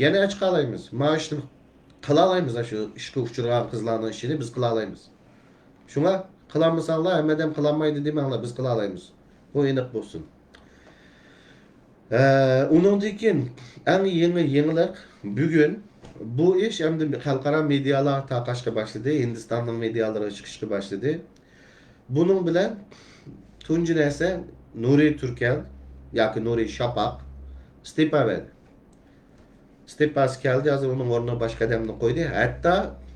يەنە ئەچقالايمىز. ما ئىشنى قىلالايمىز، ئاشۇ ئىشقا ئۇچرىغان قىزلارنىڭ ئىشىنى بىز قىلالايمىز. شۇڭا قىلالمىساڭلار، ھەممە ئادەم قىلالمايدۇ دېمەڭلار، بىز قىلالايمىز. بۇ ئېنىق بولسۇن. ئە، ئۇنىڭدىن كېيىن ئەڭ يېڭى يېڭىلىق، بۈگۈن بۇ ئىش ئەمدى خەلقئارا مېدىيالارغا تارقاشقا باشلىدى، ھىندىستاننىڭ مېدىيالىرىغا چىقىشقا باشلىدى. بۇنىڭ بىلەن تۇنجى نەرسە، نۇرى تۈركەل ياكى نۇرى شاپاق ئىستېپا بەردى. ئىستېپاسى كەلدى، ھازىر ئۇنىڭ ئورنىغا باشقا ئادەمنى قويدى. ھەتتا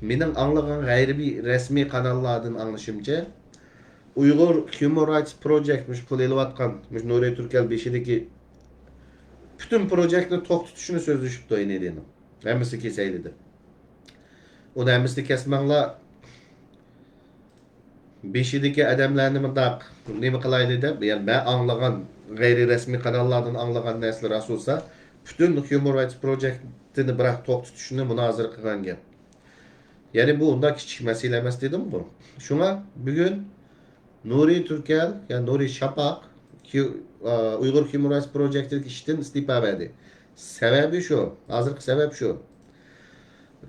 مېنىڭ ئاڭلىغان غەيرىي رەسمىي قاناللاردىن ئاڭلىشىمچە، ئۇيغۇر Human Rights Project مۇشۇ پۇل ئېلىۋاتقان، مۇشۇ نۇرى تۈركەل بېشىدىكى پۈتۈن پروجېكتنى توختىتىشنى سۆزلىشىپتۇ ئېنىدىنىڭ. ھەممىسى كېسەيلى دەپ. ئۇنى ھەممىسىنى كەسمەڭلار. بېشىدىكى ئادەملەرنى مۇنداق نېمە قىلايلى دەپ، يەنى مەن ئاڭلىغان، غەيرىي رەسمىي قاناللاردىن ئاڭلىغان نەرسىلەر راست بولسا، پۈتۈن Human Rights Project نى بىراق توختىتىشنى مۇنازىرە قىلغان گەپ. يەنى بۇ ئۇنداق كىچىك مەسىلە ئەمەس دېدىمغۇ. شۇڭا بۈگۈن نۇرى تۈركەل، يا نۇرى شاپاق، كيۇ-، ئا، ئۇيغۇر Human Rights Project تىدىكى ئىشتىن ئىستېپا بەردى. سەۋەبى شۇ، ھازىرقى سەۋەب شۇ.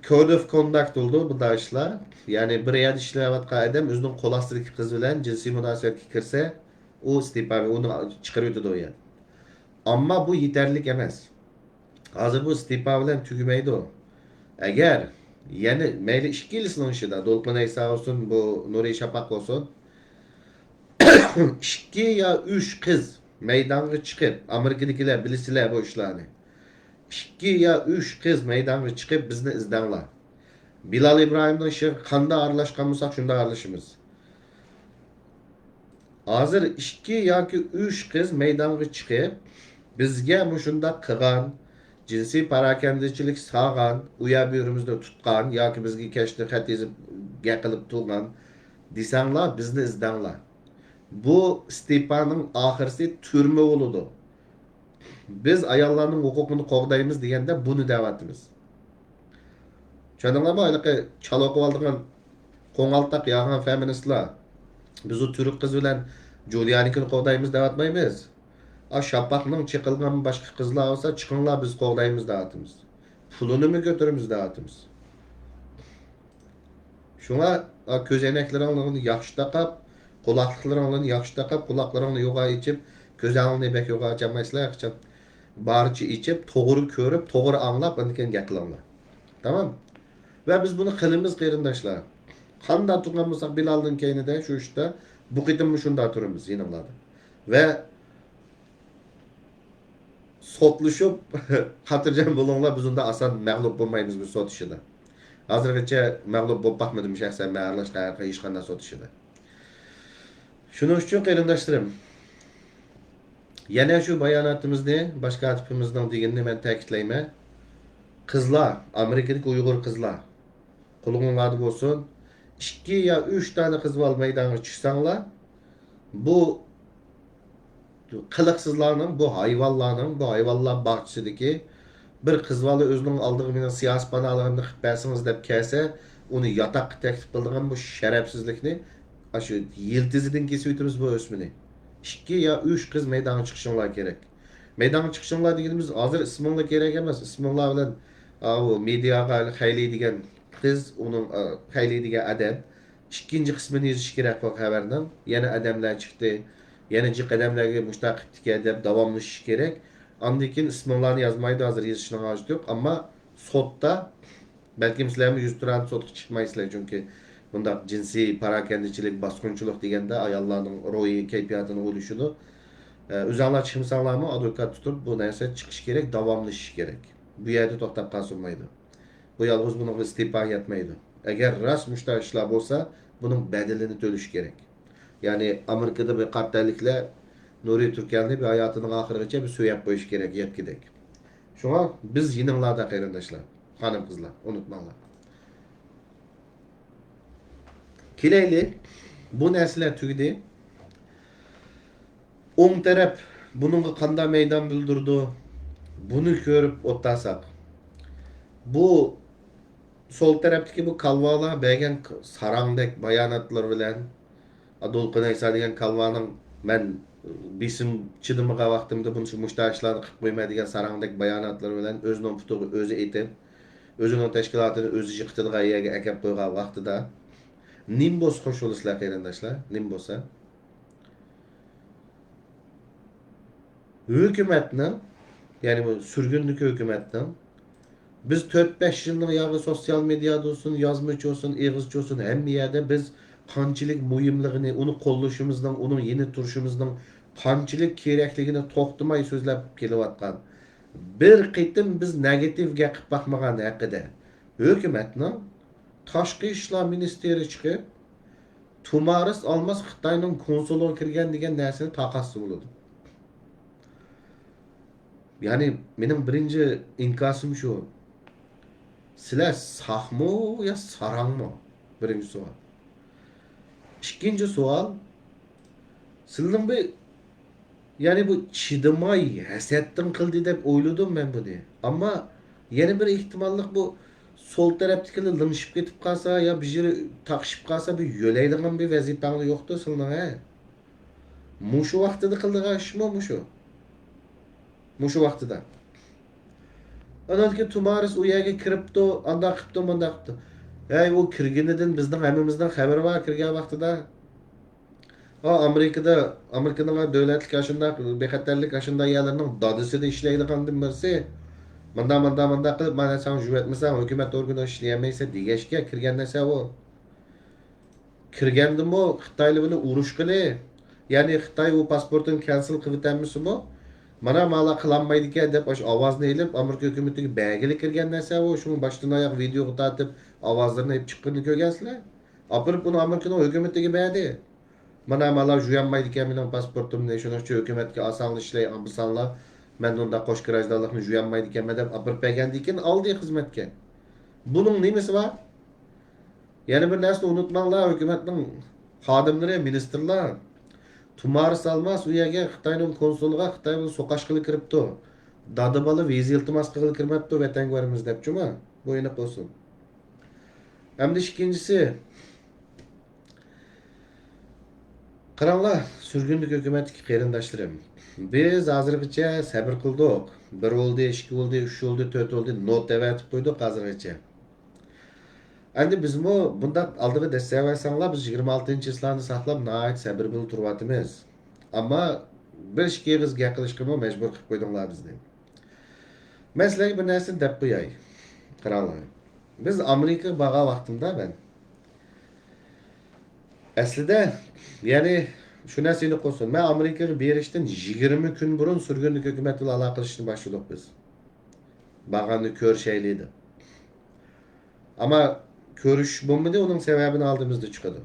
Code of Conduct بولىدۇ بۇنداق ئىشلار. يەنى بىر يەردە ئىشلەۋاتقان ئادەم ئۆزىنىڭ قول ئاستىدىكى قىز بىلەن جىنسىي مۇناسىۋەتكە كىرسە، ئۇ ئىستېپا، ئۇنى چىقىرىۋېتىدۇ ئۇ يەردىن. ئەمما بۇ يېتەرلىك ئەمەس. ھازىر بۇ ئىستېپا بىلەن تۈگىمەيدۇ. ئەگەر يەنە مەيلى ئىككىلىسىنىڭ ئىشىدا، دولقۇن ئەيسا بولسۇن، بۇ نۇرى شاپاق بولسۇن، ئىككى يا ئۈچ قىز مەيدانغا چىقىپ، ئامېرىكىدىكىلەر بىلىسىلەر بۇ ئىشلارنى. ئىككى يا ئۈچ قىز مەيدانغا چىقىپ، بىزنى ئىزدەڭلار. بىلال ئىبراھىمنىڭ ئىشىغا قانداق ئارىلاشقان بولساق، شۇنداق ئارىلىشىمىز. ھازىر ئىككى ياكى ئۈچ قىز مەيدانغا چىقىپ، بىزگە مۇشۇنداق قىلغان، جىنسىي پاراكەندىچىلىك سالغان، ئۇ يەر بۇ يېرىمىزنى تۇتقان ياكى بىزگە كەچتە خەت يېزىپ گەپ قىلىپ تۇرغان دېسەڭلار، بىزنى ئىزدەڭلار. بۇ ئىستېپانىڭ ئاخىرىسى تۈرمە بولىدۇ. بىز ئاياللارنىڭ ھوقۇقىنى قوغدايمىز دېگەندە بۇنى دەۋاتىمىز. چۈشەندىڭلارمۇ؟ ھېلىقى چالا ئوقۇۋالىدىغان قوڭالتاق ياغان فېمىنىستلار، بىز ئۇ تۈرك قىز بىلەن جۇلىيانىكىنى قوغدايمىز دەۋاتمايمىز. ئا، شاپاقنىڭ چېقىلغان باشقا قىزلار بولسا، چىقىڭلار، بىز قوغدايمىز دەۋاتىمىز. پۇلىنىمۇ كۆتۈرىمىز دەۋاتىمىز. شۇڭا، ئا، كۆزەينەكلىرىڭلارنى ياخشى تاقاپ، قۇلاقلىقلىرىڭلارنى ياخشى تاقاپ، قۇلاقلىرىڭنى يوغان ئېچىپ، كۆزەڭلارنى بەك يوغان ئاچالمايسىلەر، ھەرقاچان بارچە ئېچىپ، توغرا كۆرۈپ، توغرا ئاڭلاپ، ئاندىن كېيىن گەپ قىلىڭلار. تامام؟ ۋە بىز بۇنى قىلىمىز، قېرىنداشلار. قانداق تۇرغان بولساق بىلالدىن كەينىدە شۇ ئىشتا، بۇ قېتىممۇ شۇنداق تۇرىمىز يېنىڭلاردا. ۋە سوتلىشىپ، خاتىرجەم بولۇڭلار، بىز ئۇنداق ئاسان مەغلۇپ بولمايمىز بۇ سوت ئىشىدا. ھازىرغىچە مەغلۇپ بولۇپ باقمىدىم شەخسەن مەن ئارىلاشقان ھەر قايسى ھېچقانداق سوت ئىشىدا. شۇنىڭ ئۈچۈن قېرىنداشلىرىم، يەنە شۇ باياناتىمىزنى باش كاتىپىمىزنىڭ دېگىنىنى مەن تەكىتلەيمەن. قىزلار، ئامېرىكىدىكى ئۇيغۇر قىزلار، قۇلىقىڭلاردا بولسۇن. ئىككى يا ئۈچ دانە قىز بالا مەيدانغا چىقساڭلار، بۇ قىلىقسىزلارنىڭ، بۇ ھايۋانلارنىڭ، بۇ ھايۋانلار باغچىسىدىكى بىر قىز بالا ئۆزىنىڭ ئالدىغا مېنىڭ سىياسىي پاناھلىقىمنى قىلىپ بەرسىڭىز دەپ كەلسە، ئۇنى ياتاققا تەكلىپ قىلىدىغان بۇ شەرەپسىزلىكنى ئاشۇ يىلتىزىدىن كېسىۋېتىمىز بۇ ئۆسمىنى. ئىككى يا ئۈچ قىز مەيدانغا چىقىشىڭلار كېرەك. مەيدانغا چىقىشىڭلار دېگىنىمىز ھازىر ئىسمىڭلار كېرەك ئەمەس. ئىسمىڭلار بىلەن، ئاۋۇ مېدىياغا خەيلى دېگەن قىز، ئۇنىڭ، ئا، خەيلى دېگەن ئادەم ئىككىنچى قىسمىنى يېزىش كېرەك بۇ خەۋەرنىڭ. يەنە ئادەملەر چىقتى، يەنە جىق ئادەملەرگە مۇشۇنداق قىپتىكەن دەپ داۋاملىشىش كېرەك. ئاندىن كېيىن ئىسمىڭلارنى يازمايدۇ، ھازىر يېزىشنىڭ ھاجىتى يوق. ئەمما سوتتا، بەلكىم سىلەرمۇ يۈز تۇران سوتقا چىقمايسىلەر، چۈنكى بۇنداق جىنسىي پاراكەندىچىلىك، باسقۇنچىلىق دېگەندە ئاياللارنىڭ روھىي كەيپىياتىنى ئويلىشىدۇ. ئە، ئۆزۈڭلار چىقمىساڭلارمۇ، ئادۋوكات تۇتۇپ، بۇ نەرسە چىقىشى كېرەك، داۋاملىشىشى كېرەك. بۇ يەردە توختاپ قالسا بولمايدۇ. بۇ يالغۇز بۇنىڭغا ئىستېپا يەتمەيدۇ. ئەگەر راست مۇشۇنداق ئىشلار بولسا، بۇنىڭ بەدىلىنى تۆلىشى كېرەك. يەنى ئامېرىكىدا بىر قارا تەنلىكلەر نۇرى تۈركەلنى بىر ھاياتىنىڭ ئاخىرىغىچە بىر سۆيەپ قويۇشى كېرەك، يەتكۈدەك. شۇڭا بىز يېنىڭلاردا، قېرىنداشلار، خانىم-قىزلار، ئۇنتۇماڭلار. كېلەيلى، بۇ نەرسىلەر تۈگىدى. ئوڭ تەرەپ بۇنىڭغا قانداق مەيدان بىلدۈرىدۇ؟ بۇنى كۆرۈپ ئولتۇرساق، بۇ سول تەرەپتىكى بۇ كالۋالار بەرگەن ساراڭدەك باياناتلىرى بىلەن، دولقۇن ئەيسا دېگەن كالۋانىڭ، مەن بېسىم چىدىمىغان ۋاقتىمدا بۇنى مۇشۇنداق ئىشلارنى قىلىپ قويىمەن دېگەن ساراڭدەك باياناتلىرى بىلەن ئۆزىنىڭ پۇتىغا ئۆزى ئېتىپ، ئۆزىنىڭ تەشكىلاتىنى ئۆزى يىقىتىدىغان يەرگە ئەكەپ قويغان ۋاقتىدا نېمە بولسا خوش بولىسىلەر، قېرىنداشلار؟ نېمە بولسا؟ ھۆكۈمەتنىڭ، يەنى بۇ سۈرگۈندىكى ھۆكۈمەتنىڭ، بىز تۆت-بەش يىلنىڭ ياغى سوتسىيال مېدىيادا بولسۇن، يازمىچە بولسۇن، ئېغىزچە بولسۇن، ھەممە يەردە بىز قانچىلىك مۇھىملىقىنى، ئۇنى قوللىشىمىزنىڭ، ئۇنىڭ يېنىدا تۇرۇشىمىزنىڭ قانچىلىك كېرەكلىكىنى توختىماي سۆزلەپ كېلىۋاتقان. بىر قېتىم بىز نېگاتىپ گەپ قىلىپ باقمىغان ھەققىدە. ھۆكۈمەتنىڭ تاشقى ئىشلار مىنىستىرى چىقىپ، تۇمارىس ئالماس خىتاينىڭ كونسۇلىغا كىرگەن دېگەن نەرسىنى تارقاتسا بولىدۇ. يەنى مېنىڭ بىرىنچى ئىنكاسىم شۇ. سىلەر ساقمۇ يا ساراڭمۇ؟ بىرىنچى سوئال. ئىككىنچى سوئال، سىلىنىڭ بىر، يەنى بۇ چىدىماي ھەسەتتىن قىلدى دەپ ئويلىدىم مەن بۇنى. ئەمما يەنە بىر ئېھتىماللىق، بۇ سول تەرەپتىكىلەر لىڭشىپ كېتىپ قالسا يا بىر يېرى تاقىشىپ قالسا، بىر يۆلەيدىغان بىر ۋەزىپەڭلار يوقتۇ سىلىنىڭ، ھە؟ مۇشۇ ۋاقتىدا قىلىدىغان ئىشمۇ مۇشۇ. مۇشۇ ۋاقتىدا. ئانان كېيىن تۇمارىس ئۇ يەرگە كىرىپتۇ، ئانداق قىپتۇ، مۇنداق قىپتۇ. ھەي، ئۇ كىرگىنىدىن بىزنىڭ ھەممىمىزنىڭ خەۋىرى بار كىرگەن ۋاقتىدا. ئا، ئامېرىكىدا، ئامېرىكىنىڭ دۆلەتلىك ئاشۇنداق بىخەتەرلىك ئاشۇنداق يەرلىرىنىڭ دادىسىدا ئىشلەيدىغاندىن بىرسى، مۇنداق، مۇنداق، مۇنداق قىلىپ، مانا سەن يۈرۈۋەتمىسەڭ، ھۆكۈمەت ئورگىنىدا ئىشلىيەلمەيسەن دېگەچكە كىرگەن نەرسە ئۇ. كىرگەندىمۇ خىتايلار بىلەن ئۇرۇشقىلى، يەنى خىتاي ئۇ پاسپورتىنى كەنسېل قىلىۋېتەلمىسىمۇ، مانا مالا قىلالمايدىكەن دەپ ئاشۇ ئاۋازنى ئېلىپ، ئامېرىكا ھۆكۈمىتىگە بەرگىلى كىرگەن نەرسە ئۇ. شۇڭا باشتىن ئاياغ ۋىدېئوغا تارتىپ ئاۋازلىرىنى ئېلىپ چىققىنىنى كۆرگەنسىلەر. ئاپىرىپ ئۇنى ئامېرىكىنىڭ ھۆكۈمىتىگە بەردى. مانا مالا يۇيالمايدىكەن مېنىڭ پاسپورتۇمنى، شۇنىڭ ئۈچۈن ھۆكۈمەتكە ئاسانلا ئىشلەي ئالمىساڭلار، مەن ئۇنداق قوش گىراژدانلىقنى يۇيالمايدىكەنمەن دەپ ئاپىرىپ بەرگەندىن كېيىن ئالدى خىزمەتكە. بۇنىڭ نېمىسى بار؟ يەنە بىر نەرسىنى ئۇنتۇماڭلار، ھۆكۈمەتنىڭ خادىملىرى، مىنىستىرلار. تۇمارىس ئالماس ئۇ يەرگە خىتاينىڭ كونسۇلىغا خىتاي بىلەن سوقۇشقىلى كىرىپتۇ. دادا بالا ۋىزا ئىلتىماس قىلغىلى كىرمەپتۇ، ۋەتەنگە بارىمىز دەپ جۇما. بۇ ئېنىق بولسۇن. ئەمدى ئىككىنچىسى، قاراڭلار، سۈرگۈندىكى ھۆكۈمەتتىكى قېرىنداشلىرىم، بىز ھازىرغىچە سەۋر قىلدۇق. بىر بولدى، ئىككى بولدى، ئۈچ بولدى، تۆت بولدى، نوت دەۋەتىپ قويدۇق ھازىرغىچە. ئەمدى بىزمۇ بۇنداق ئالدىغا دەسسەۋەرسەڭلار، بىز يىگىرمە ئالتىنچى چىسلانى ساقلاپ ناھايىتى سەۋر بىلەن تۇرۇۋاتىمىز. ئەمما بىر ئىككى ئېغىز گەپ قىلىشقىمۇ مەجبۇر قىلىپ قويدۇڭلار بىزنى. مەن سىلەرگە بىر نەرسىنى دەپ قوياي. قاراڭلار. بىز ئامېرىكىغا بارغان ۋاقتىمدا مەن، ئەسلىدە، يەنى شۇ نەرسىنى قوشسۇن. مەن ئامېرىكىغا بېرىشتىن يىگىرمە كۈن بۇرۇن سۈرگۈنلۈك ھۆكۈمەت بىلەن ئالاقىلىشىشنى باشلىدۇق بىز. بارغاندا كۆرۈشەيلى دەپ. ئەمما كۆرۈشۈش بولمىدى، ئۇنىڭ سەۋەبىنى ئالدىمىزدا چىقىدۇ.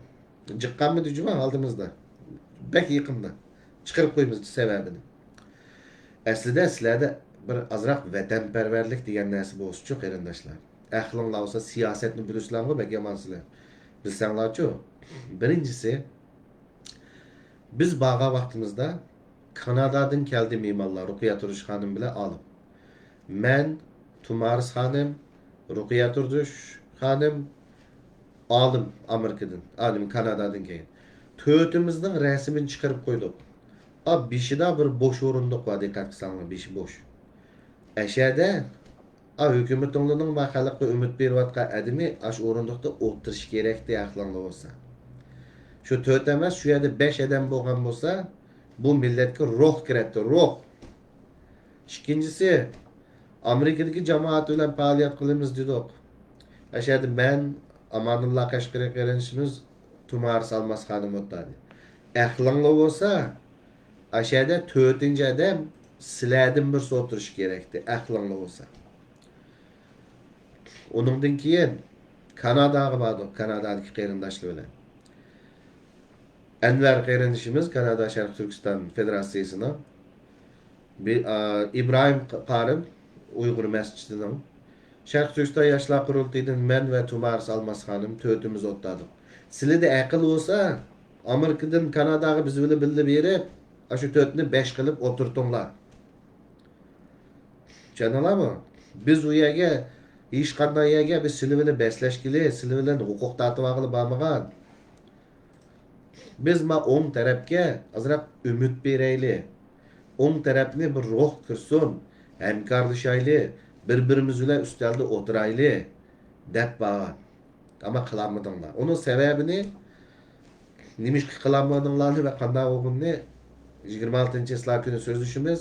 جىققانمىدى جۇما ئالدىمىزدا. بەك يېقىندا. چىقىرىپ قويىمىز سەۋەبىنى. ئەسلىدە سىلەردە بىر ئازراق ۋەتەنپەرۋەرلىك دېگەن نەرسە بولسىچۇ، قېرىنداشلار. ئەقلىڭلار بولسا سىياسەتنى بىلىسىلەرغۇ، بەك يامانسىلەر. بىلسەڭلارچۇ، بىرىنچىسى، بىز بارغان ۋاقتىمىزدا كانادادىن كەلدى مېھمانلار، رۇقىيە تۇردۇش خانىم بىلەن ئالىم. مەن، تۇمارىس خانىم، رۇقىيە تۇردۇش خانىم، ئالىم ئامېرىكىدىن، ئالىم كانادادىن كەلگەن. تۆتىمىزنىڭ رەسىمىنى چىقىرىپ قويدۇق. ئا، بېشىدا بىر بوش ئورۇندۇق بار، دىققەت قىلساڭلار، بېشى بوش. ئەشەدە، ئا، ھۆكۈمىتىڭلارنىڭ ما خەلققە ئۈمىد بېرىۋاتقان ئادىمى ئاشۇ ئورۇندۇقتا ئولتۇرۇشى كېرەكتى، ئەقلىڭلار بولسا. شۇ تۆت ئەمەس، شۇ يەردە بەش ئادەم بولغان بولسا، بۇ مىللەتكە روھ كىرەتتى، روھ. ئىككىنچىسى، ئامېرىكىدىكى جامائەت بىلەن پائالىيەت قىلىمىز دېدۇق. ئەشەدە مەن، ئامانۇللا قەشقىرى قېرىندىشىمىز، تۇمارىس ئالماس خانىم ئولتۇردى. ئەقلىڭلار بولسا، ئاشەدە تۆتىنچى ئادەم سىلەردىن بىرسى ئولتۇرۇشى كېرەكتى، ئەقلىڭلار بولسا. ئۇنىڭدىن كېيىن كاناداغا باردۇق، كانادادىكى قېرىنداشلار بىلەن. ئەنۋەر قېرىندىشىمىز كانادا شەرقىي تۈركىستان فېدېراتسىيىسىنىڭ بى-، ئا، ئىبراھىم قارىم ئۇيغۇر مەسچىتىنىڭ، شەرقىي تۈركىستان ياشلار قۇرۇلتىيىدىن مەن ۋە تۇمارىس ئالماس خانىم تۆتىمىز ئولتۇردۇق. سىلىدە ئەقىل بولسا، ئامېرىكىدىن كاناداغا بىز بىلەن بىللە بېرىپ، ئاشۇ تۆتنى بەش قىلىپ ئولتۇرتۇڭلار. چۈشەندىڭلارمۇ؟ بىز ئۇ يەرگە، ھېچقانداق يەرگە بىز سىلى بىلەن بەسلەشكىلى، سىلى بىلەن ھوقۇق تارتىۋالغىلى بارمىغان. بىز ما ئوڭ تەرەپكە ئازراق ئۈمىد بېرەيلى. ئوڭ تەرەپنى بىر روھ كىرسۇن، ھەمكارلىشايلى، بىر-بىرىمىز بىلەن ئۈستەلدە ئولتۇرايلى، دەپ بارغان. ئەمما قىلالمىدىڭلار. ئۇنىڭ سەۋەبىنى، نېمىشقا قىلالمىدىڭلارنى ۋە قانداق بولغىنىنى يىگىرمە ئالتىنچى چىسلا كۈنى سۆزلىشىمىز.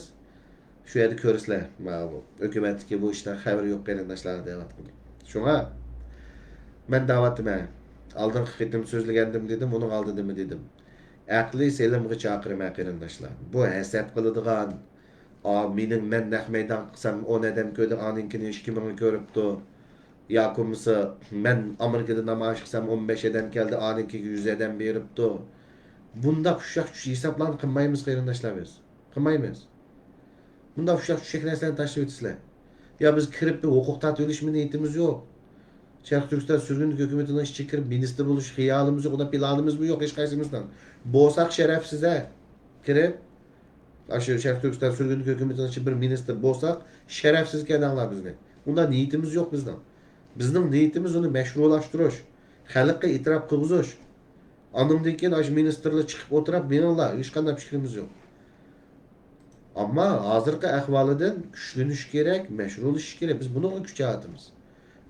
شۇ يەردە كۆرىسىلەر. ماۋۇ ھۆكۈمەتتىكى بۇ ئىشتىن خەۋىرى يوق قېرىنداشلار دەۋاتقىنى. شۇڭا مەن دەۋاتىمەن. ئالدىنقى قېتىم سۆزلىگەندىمۇ دېدىم، ئۇنىڭ ئالدىدىمۇ دېدىم. ئەقلىي سېلىمغا چاقىرىمەن قېرىنداشلار. بۇ ھەسەت قىلىدىغان، ئا، مېنىڭ، مەن نەق مەيدان قىلسام ئون ئادەم كۆردى، ئانىڭكىنى ئىككى مىڭى كۆرۈپتۇ. ياكى بولمىسا مەن ئامېرىكىدا نامايىش قىلسام ئون بەش ئادەم كەلدى، ئانىڭكىگە يۈز ئادەم بېرىپتۇ. بۇنداق ئۇششاق چۈش ھېسابلارنى قىلمايمىز قېرىنداشلار بىز. قىلمايمىز. بۇنداق ئۇششاق چۈشەك نەرسىلەرنى تاشلىۋېتىسىلەر. يا بىز كىرىپ بىر ھوقۇق تارتىۋېلىش نىيىتىمىز يوق. شەرقىي تۈركىستان سۈرگۈندىكى ھۆكۈمىتىنىڭ ئىچىگە كىرىپ مىنىستىر بولۇش خىيالىمىز يوق، ئۇنداق پىلانىمىزمۇ يوق ھېچقايسىمىزنىڭ. بولساق شەرەپسىز ھە. كىرىپ، ئاشۇ شەرقىي تۈركىستان سۈرگۈندىكى ھۆكۈمىتىنىڭ ئىچىدە بىر مىنىستىر بولساق، شەرەپسىز كەلدىڭلار بىزنى. ئۇنداق نىيىتىمىز يوق بىزنىڭ. بىزنىڭ نىيىتىمىز ئۇنى مەشرۇلاشتۇرۇش، خەلققە ئېتىراپ قىلغۇزۇش. ئاندىن كېيىن ئاشۇ مىنىستىرلار چىقىپ ئولتۇرۇپ، مېڭىڭلار، ھېچقانداق پىكرىمىز يوق. ئەمما ھازىرقى ئەھۋالىدىن كۈچلىنىش كېرەك، مەشرۇلىشىش كېرەك. بىز بۇنىڭغا كۈچ چىقىرىمىز.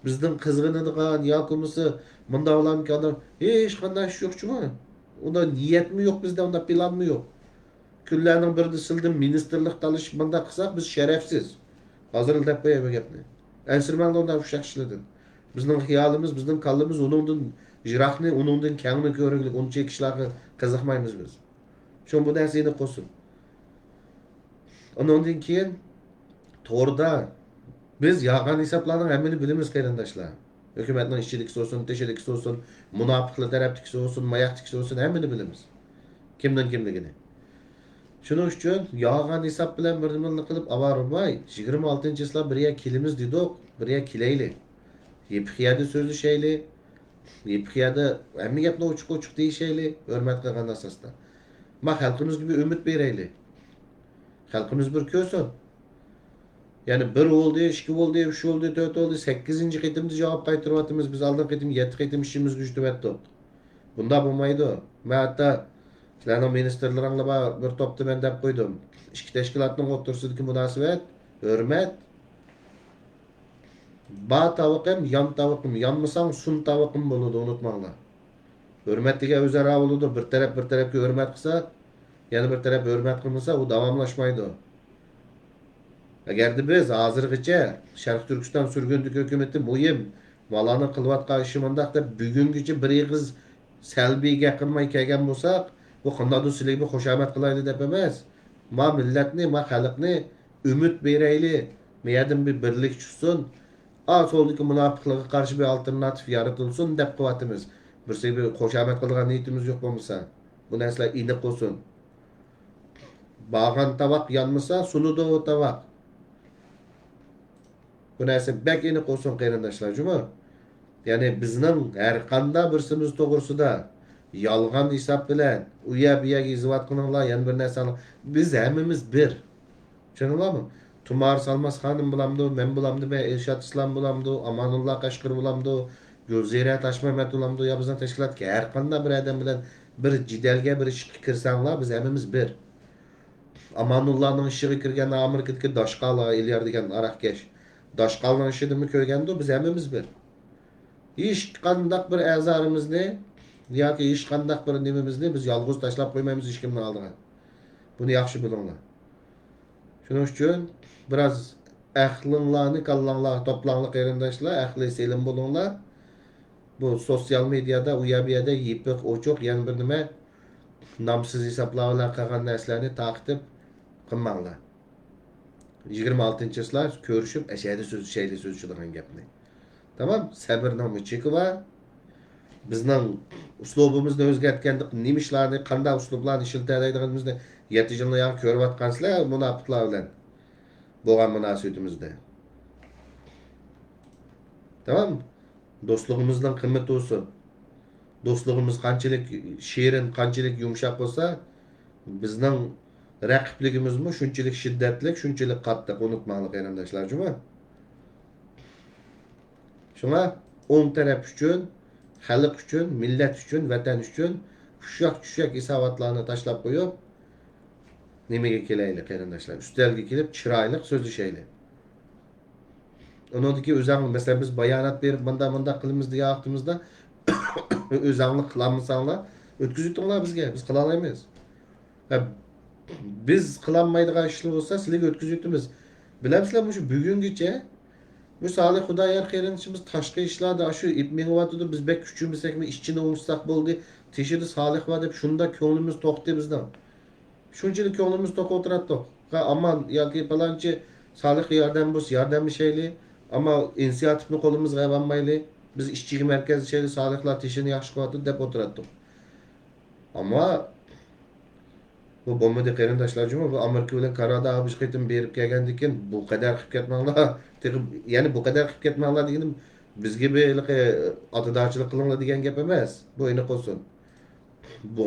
بىزدىن قىزغىنىدىغان ياكى بولمىسا مۇنداق بولامىكىن ئادەم، ھېچقانداق ئىش يوق جۇمۇ. ئۇنداق نىيەتمۇ يوق بىزدە، ئۇنداق پىلانمۇ يوق. كۈنلەرنىڭ بىرىدە سىلىدىن مىنىستىرلىق تالىشىپ مۇنداق قىلساق، بىز شەرەپسىز. ھازىرلا دەپ قوياي بۇ گەپنى. ئەنسىرىمەڭلار ئۇنداق ئۇششاق ئىشلاردىن. بىزنىڭ خىيالىمىز، بىزنىڭ كاللىمىز ئۇنىڭدىن يىراقنى، ئۇنىڭدىن كەڭنى كۆرگۈلۈك، ئۇنچىلىك ئىشلارغا قىزىقمايمىز بىز. شۇڭا بۇ نەرسە ئېنىق بولسۇن. ئۇنىڭدىن كېيىن توردا بىز يالغان ھېسابلارنىڭ ھەممىنى بىلىمىز، قېرىنداشلار. ھۆكۈمەتنىڭ ئىچىدىكىسى بولسۇن، تېشىدىكىسى بولسۇن، مۇناپىقلار تەرەپتىكىسى بولسۇن، ماياقتىكىسى بولسۇن، ھەممىنى بىلىمىز. كىمنىڭ كىملىكىنى. شۇنىڭ ئۈچۈن يالغان ھېساب بىلەن بىر نېمىنى قىلىپ ئاۋارە بولماي، يىگىرمە ئالتىنچى چىسلا بىر يەرگە كېلىمىز دېدۇق، بىر يەرگە كېلەيلى. يېپىق يەردە سۆزلىشەيلى. يېپىق يەردە ھەممە گەپنى ئوچۇق-ئوچۇق دېيىشەيلى، ھۆرمەت قىلغان ئاساستا. ما خەلقىمىزگە بىر ئۈمىد بېرەيلى. خەلقىمىز بىر كۆرسۇن. يەنى بىر بولدى، ئىككى بولدى، ئۈچ بولدى، تۆت بولدى، سەككىزىنچى قېتىمدا جاۋاب قايتۇرۇۋاتىمىز. بىز ئالدىنقى قېتىم يەتتە قېتىم ئىشىمىزگە يۈتۈۋەتتۇق. بۇنداق بولمايدۇ. مەن ھەتتا سىلەرنىڭ مىنىستىرلىرىڭلار بار، بىر توپتا مەن دەپ قويدۇم. ئىككى تەشكىلاتنىڭ ئوتتۇرىسىدىكى مۇناسىۋەت، ھۆرمەت، بار تاۋىقىم، يان تاۋىقىم، يانمىساڭ سۇن تاۋىقىم بولىدۇ، ئۇنتۇماڭلار. ھۆرمەت دېگەن ئۆزئارا بولىدۇ، بىر تەرەپ بىر تەرەپكە ھۆرمەت قىلسا، يەنە بىر تەرەپ ھۆرمەت قىلمىسا، ئۇ داۋاملاشمايدۇ. ئەگەردە بىز ھازىرغىچە شەرقىي تۈركىستان سۈرگۈندىكى ھۆكۈمىتى مۇھىم، مالارنىڭ قىلىۋاتقان ئىشى مۇنداق دەپ، بۈگۈنگىچە بىر ئېغىز سەلبىي گەپ قىلماي كەلگەن بولساق، بۇ قانداقتۇر سىلىگە بىر خۇشامەت قىلايلى دەپ ئەمەس. ما مىللەتنى، ما خەلقنى ئۈمىد بېرەيلى، مۇ يەردىن بىر بىرلىك چىقسۇن، ئا سولدىكى مۇناپىقلىققا قارشى بىر ئالتېرناتىپ يارىتىلسۇن دەپ قىلىۋاتىمىز. بىرسىگە بىر خۇشامەت قىلىدىغان نىيىتىمىز يوق بولمىسا. بۇ نەرسىلەر ئېنىق بولسۇن. بارغان تاۋاق يانمىسا، سۇنىدۇ ئۇ تاۋاق. بۇ نەرسە بەك ئېنىق بولسۇن قېرىنداشلار، جۇمۇ. يەنى بىزنىڭ ھەر قانداق بىرسىمىز توغرىسىدا يالغان ھېساب بىلەن ئۇ يەر بۇ يەرگە يېزىۋاتقىنىڭلار، يەنە بىر نەرسەڭلار، بىز ھەممىمىز بىر. چۈشەندىڭلارمۇ؟ تۇمارىس ئالماس خانىم بولامدۇ، مەن بولامدۇ، مەن ئىرشات ئىسلام بولامدۇ، ئامانۇللا قەشقىرى بولامدۇ، گۈلزىرە تاشمەمەت بولامدۇ، يا بىزنىڭ تەشكىلاتتىكى ھەر قانداق بىر ئادەم بىلەن بىر جېدەلگە، بىر ئىشقا كىرسەڭلار، بىز ھەممىمىز بىر. ئامانۇللانىڭ ئىشىغا كىرگەن ئامېرىكىدىكى داشقال ئېليار دېگەن ھاراقكەش. داشقالنىڭ ئىشىدىمۇ كۆرگەندۇ، بىز ھەممىمىز بىر. ھېچقانداق بىر ئەزالىرىمىزنى ياكى ھېچقانداق بىر نېمىمىزنى بىز يالغۇز تاشلاپ قويمايمىز ھېچكىمنىڭ ئالدىغا. بۇنى ياخشى بىلىڭلار. شۇنىڭ ئۈچۈن بىراز ئەقلىڭلارنى كاللاڭلارغا توپلاڭلار قېرىنداشلار، ئەقلىي سېلىم بولۇڭلار. بۇ سوتسىيال مېدىيادا ئۇ يەر بۇ يەردە يېپىق ئوچۇق يەنە بىر نېمە نامسىز ھېسابلار بىلەن قىلغان نەرسىلەرنى تارقىتىپ قىلماڭلار. يىگىرمە ئالتىنچى چىسلا كۆرۈشۈپ، ئەشەدە سۆزلىشەيلى، سۆزلىشىدىغان گەپنى. تامام، سەبرنىڭمۇ چېكى بار. بىزنىڭ ئۇسلۇبىمىزنى ئۆزگەرتكەندە، نېمە ئىشلارنى، قانداق ئۇسلۇبلارنى ئىشلىتەلەيدىغىنىمىزنى يەتتە يىلنى ياغا كۆرۈۋاتقانسىلەر مۇناپىقلار بىلەن بولغان مۇناسىۋىتىمىزدە. تامام، دوستلۇقىمىزنىڭ قىممىتى بولسۇن. دوستلۇقىمىز قانچىلىك شېرىن، قانچىلىك يۇمشاق بولسا، بىزنىڭ رەقىبلىكىمىزمۇ شۇنچىلىك شىددەتلىك، شۇنچىلىك قاتتىق. ئۇنتۇماڭلار، قېرىنداشلار، جۇمۇ. شۇڭا ئوڭ تەرەپ ئۈچۈن، خەلق ئۈچۈن، مىللەت ئۈچۈن، ۋەتەن ئۈچۈن ئۇششاق-چۈششەك ھېساباتلارنى تاشلاپ قويۇپ، نېمىگە كېلەيلى، قېرىنداشلار؟ ئۈستەلگە كېلىپ، چىرايلىق سۆزلىشەيلى. ئۇنىڭدىن كېيىن ئۆزەڭ، مەسىلەن، بىز بايانات بېرىپ، مۇنداق، مۇنداق قىلىمىز دېگەن ۋاقتىمىزدا، ئۆزەڭلار قىلالمىساڭلار، ئۆتكۈزۈۋېتىڭلار بىزگە، بىز قىلالايمىز. ھە، بىز قىلالمايدىغان ئىشلار بولسا، سىلەرگە ئۆتكۈزۈۋېتىمىز. بىلەمسىلەر، مۇشۇ بۈگۈنگىچە، مۇشۇ سالىھ خۇدايار قېرىندىشىمىز تاشقى ئىشلاردا شۇ ئېپ مېڭىۋاتىدۇ، بىز بەك كۈچىمىسەكمۇ، ئىچىنى ئوڭشىساق بولدى، تېشىدا سالىھ بار دەپ شۇنداق كۆڭلىمىز توقتى بىزنىڭ. شۇنچىلىك كۆڭلىمىز توق ئولتۇراتتۇق. ھە، ئامان ياكى پالانچى سالىھقا ياردەم بولسا ياردەملىشەيلى، ئەمما ئىنىسىياتىپنى قولىمىزغا ئېلىۋالمايلى، بىز ئىچىگە مەركەزلىشەيلى، سالىھلار تېشىنى ياخشى قىلىۋاتىدۇ دەپ ئولتۇراتتۇق. ئەمما بۇ بولمىدى، قېرىنداشلار جۇمۇ. بۇ ئامېرىكا بىلەن كاناداغا بىر قېتىم بېرىپ كەلگەندىن كېيىن بۇ قەدەر قىلىپ كەتمەڭلار. تېخى، يەنى بۇ قەدەر قىلىپ كەتمەڭلار دېگىنىم، بىزگە بىر ھېلىقى ئاتىدارچىلىق قىلىڭلار دېگەن گەپ ئەمەس. بۇ ئېنىق بولسۇن. بۇ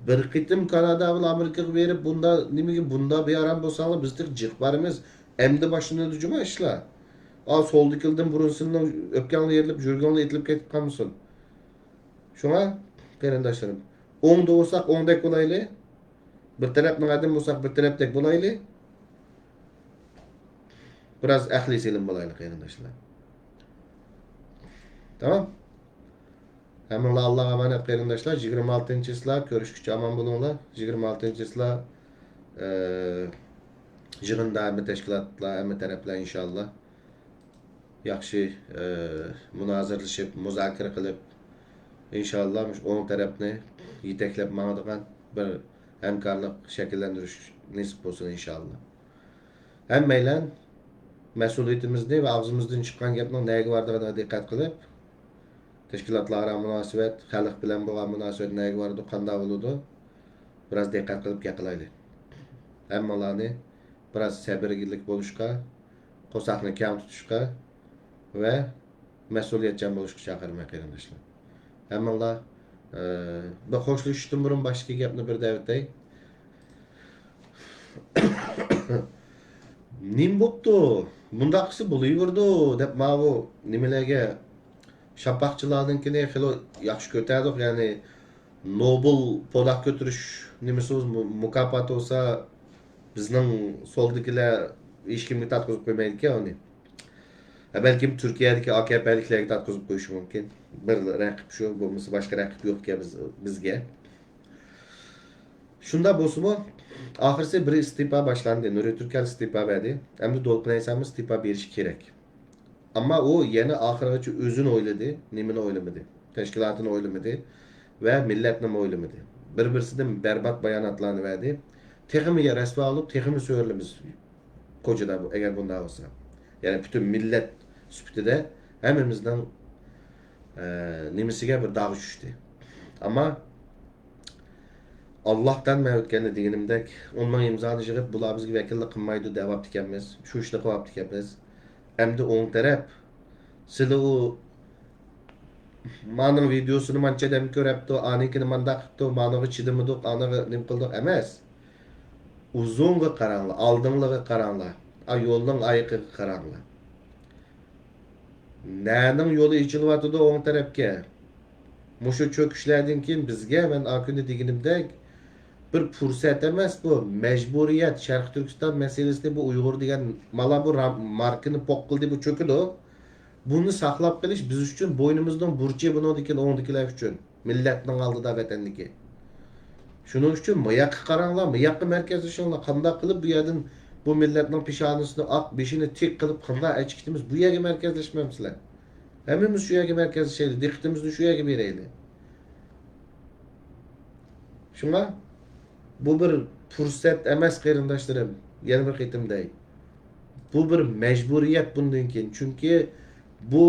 بىر قېتىم كانادا بىلەن ئامېرىكىغا بېرىپ، بۇندا نېمىگە، بۇندا بىئارام بولساڭلار، بىز تېخى جىق بارىمىز. ئەمدى باشلىنىدۇ جۇمۇ ئىشلار. ئا، سولدىكىلدىن بۇرۇن سىلىنىڭ ئۆپكەڭلار يېرىلىپ، يۈرىكىڭلار ئېتىلىپ كېتىپ قالمىسۇن. شۇڭا، قېرىنداشلىرىم، ئوڭدا بولساق ئوڭدەك بولايلى. بىر تەرەپنىڭ ئادىمى بولساق بىر تەرەپتەك بولايلى. بىراز ئەقلىي سېلىم بولايلى، قېرىنداشلار. تامام. ھەممىڭلار ئاللاغا ئامانەت، قېرىنداشلار. يىگىرمە ئالتىنچى چىسلا كۆرۈشكىچە ئامان بولۇڭلار. يىگىرمە ئالتىنچى چىسلا، ئە، يىغىندا ھەممە تەشكىلاتلار، ھەممە تەرەپلەر ئىنشاللا ياخشى، ئە، مۇنازىرىلىشىپ، مۇزاكىرە قىلىپ، ئىنشاللا مۇشۇ ئوڭ تەرەپنى يېتەكلەپ ماڭىدىغان بىر ھەمكارلىق شەكىللەندۈرۈش نېسىپ بولسۇن ئىنشاللا. ھەممەيلەن مەسئۇلىيىتىمىزنى ۋە ئاغزىمىزدىن چىققان گەپنىڭ نەگە بارىدىغىنىغا دىققەت قىلىپ، تەشكىلاتلارئارا مۇناسىۋەت، خەلق بىلەن بولغان مۇناسىۋەت نەگە بارىدۇ، قانداق بولىدۇ، بىراز دىققەت قىلىپ گەپ قىلايلى. ھەممىڭلارنى بىراز سەبرىگە ئىگىلىك بولۇشقا، قورساقنى كەڭ تۇتۇشقا ۋە مەسئۇلىيەتچان بولۇشقا چاقىرىمەن، قېرىنداشلار. ھەممىڭلار، ئە، بىر خوشلىشىشتىن بۇرۇن باشتىكى گەپنى بىر دەۋېتەي. نېمە بوپتۇ؟ مۇنداق قىلسا بولۇۋېرىدۇ، دەپ ماۋۇ نېمىلەرگە، شاپاقچىلارنىڭكىنى خېلى ياخشى كۆتەردۇق، يەنى نوبېل پوداق كۆتۈرۈش نېمىسى بولسا، مۇ-، مۇكاپاتى بولسا، بىزنىڭ سولدىكىلەر ھېچكىمگە تارتقۇزۇپ قويمايدىكەن ئۇنى. ھە، بەلكىم تۈركىيەدىكى ئاكەپەلىكلەرگە تارتقۇزۇپ قويۇشى مۇمكىن. بىر رەقىب شۇ، بولمىسا باشقا رەقىب يوقكەن بىز، بىزگە. شۇنداق بولسىمۇ، ئاخىرسى بىر ئىستېپا باشلاندى. نۇرى تۈركەل ئىستېپا بەردى. ئەمدى دولقۇن ئەيساممۇ ئىستېپا بېرىشى كېرەك. ئەمما ئۇ يەنە ئاخىرغىچە ئۆزىنى ئويلىدى، نېمىنى ئويلىمىدى؟ تەشكىلاتىنى ئويلىمىدى ۋە مىللەتنىمۇ ئويلىمىدى. بىر-بىرسىدىن بەربات باياناتلارنى بەردى. تېخىمۇ رەسۋا بولۇپ، تېخىمۇ سۆرىلىمىز كوچىدا بۇ، ئەگەر بۇنداق بولسا. يەنى پۈتۈن مىللەت سۈپىتىدە ھەممىمىزنىڭ، ئە، نېمىسىگە بىر داغ چۈشتى. ئەمما ئاللاھتان مەن ئۆتكەندە دېگىنىمدەك، ئون مىڭ ئىمزانى يىغىپ، بۇلار بىزگە ۋەكىللىك قىلمايدۇ دەۋاپتىكەنمىز. شۇ ئىشنى قىلىۋاپتىكەنمىز. ئەمدى ئوڭ تەرەپ، سىلى ئۇ مانىڭ ۋىدېئوسىنى مانچە ئادەم كۆرەپتۇ، ئانىڭكىنى مانداق قىپتۇ، مانىغا چىدىمىدۇق، ئانىغا نېمە قىلدۇق ئەمەس. ئۇزۇنغا قاراڭلار، ئالدىڭلىغا قاراڭلار. ئا، يولنىڭ ئايىقىغا قاراڭلار. نەنىڭ يولى ئېچىلىۋاتىدۇ ئوڭ تەرەپكە؟ مۇشۇ چۆكۈشلەردىن كېيىن بىزگە، مەن ئاكۈندە دېگىنىمدەك، بىر پۇرسەت ئەمەس بۇ، مەجبۇرىيەت. شەرقىي تۈركىستان مەسىلىسىنى بۇ ئۇيغۇر دېگەن مالا بۇ را-، ماركىنى پوق قىلدى، بۇ چۆكىدۇ. بۇنى ساقلاپ قېلىش بىز ئۈچۈن بوينىمىزنىڭ بۇرچى، بۇنىڭدىن كېيىن ئوڭدىكىلەر ئۈچۈن. مىللەتنىڭ ئالدىدا ۋەتەندىكى. شۇنىڭ ئۈچۈن مۇياققا قاراڭلار، مۇياققا مەركەزلىشىڭلار. قانداق قىلىپ بۇ يەردىن بۇ مىللەتنىڭ پېشانىسىنى ئاق، بېشىنى تىك قىلىپ قانداق ئەچىكىتىمىز، بۇ يەرگە مەركەزلەشمەمسىلەر؟ ھەممىمىز شۇ يەرگە مەركەزلىشەيلى، دىققىتىمىزنى شۇ يەرگە بېرەيلى. شۇڭا بۇ بىر پۇرسەت ئەمەس، قېرىنداشلىرىم. يەنە بىر قېتىم دەي. بۇ بىر مەجبۇرىيەت بۇندىن كېيىن. چۈنكى بۇ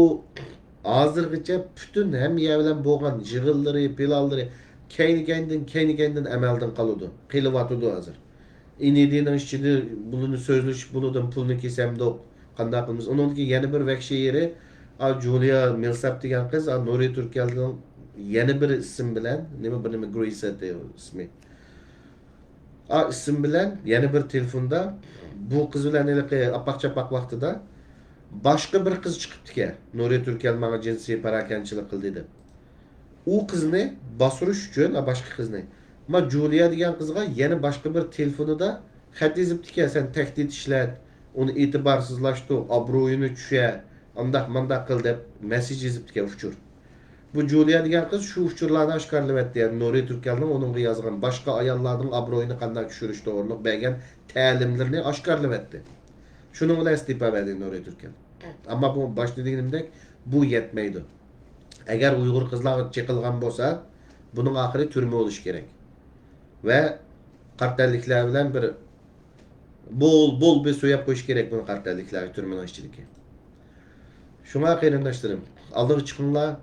ھازىرغىچە پۈتۈن ھەممە يەر بىلەن بولغان يىغىنلىرى، پىلانلىرى كەينى-كەينىدىن، كەينى-كەينىدىن ئەمەلدىن قالىدۇ. قېلىۋاتىدۇ ھازىر. ئىنىدىنىڭ ئىچىدە بۇلىنى سۆزلىشىپ بولىدۇ، پۇلنى كېسەمدۇق، قانداق قىلىمىز؟ ئۇنىڭدىكى يەنە بىر ۋەھشىي يېرى، ئا، جۇلىيا مىلساپ دېگەن قىز، ئا، نورى تۈركىيەلىنىڭ يەنە بىر ئىسىم بىلەن، نېمە بىر نېمە، گرېيس ئىسمى. ئا، ئىسىم بىلەن يەنە بىر تېلېفوندا بۇ قىز بىلەن ھېلىقى ئاپاق-چاپاق ۋاقتىدا باشقا بىر قىز چىقىپتىكەن. نورى تۈركىيەل ماڭا جىنسىي پاراكەندىچىلىك قىلدى دەپ. ئۇ قىزنى باستۇرۇش ئۈچۈن، ھە، باشقا قىزنى. ما جۇلىيا دېگەن قىزغا يەنە باشقا بىر تېلېفونىدا خەت يېزىپتىكەن، سەن تەھدىت ئىشلەت، ئۇنى ئېتىبارسىزلاشتۇر، ئابرۇيىنى چۈشۈر، ئانداق مانداق قىل دەپ مەسسىج يېزىپتىكەن، ئۇچۇر. بۇ جۇلىيا دېگەن قىز شۇ ئۇچۇرلارنى ئاشكارىلىۋەتتى، يەنى نورى تۈركىيەلنىڭ ئۇنىڭغا يازغان باشقا ئاياللارنىڭ ئابرۇيىنى قانداق چۈشۈرۈش توغرۇلۇق بەرگەن تەلىملىرىنى ئاشكارىلىۋەتتى. شۇنىڭ بىلەن ئىستېپا بەردى نورى تۈركىيەل. ئەمما بۇ باشتا دېگىنىمدەك بۇ يەتمەيدۇ. ئەگەر ئۇيغۇر قىزلارغا چېقىلغان بولسا، بۇنىڭ ئاخىرى تۈرمە بولۇشى كېرەك. ۋە قارا تەنلىكلەر بىلەن بىر بول، بول، بىر سۆيەپ قويۇش كېرەك بۇنى قارا تەنلىكلەرگە تۈرمىنىڭ ئىچىدىكى. شۇڭا قېرىنداشلىرىم، ئالدىغا چىقىڭلار.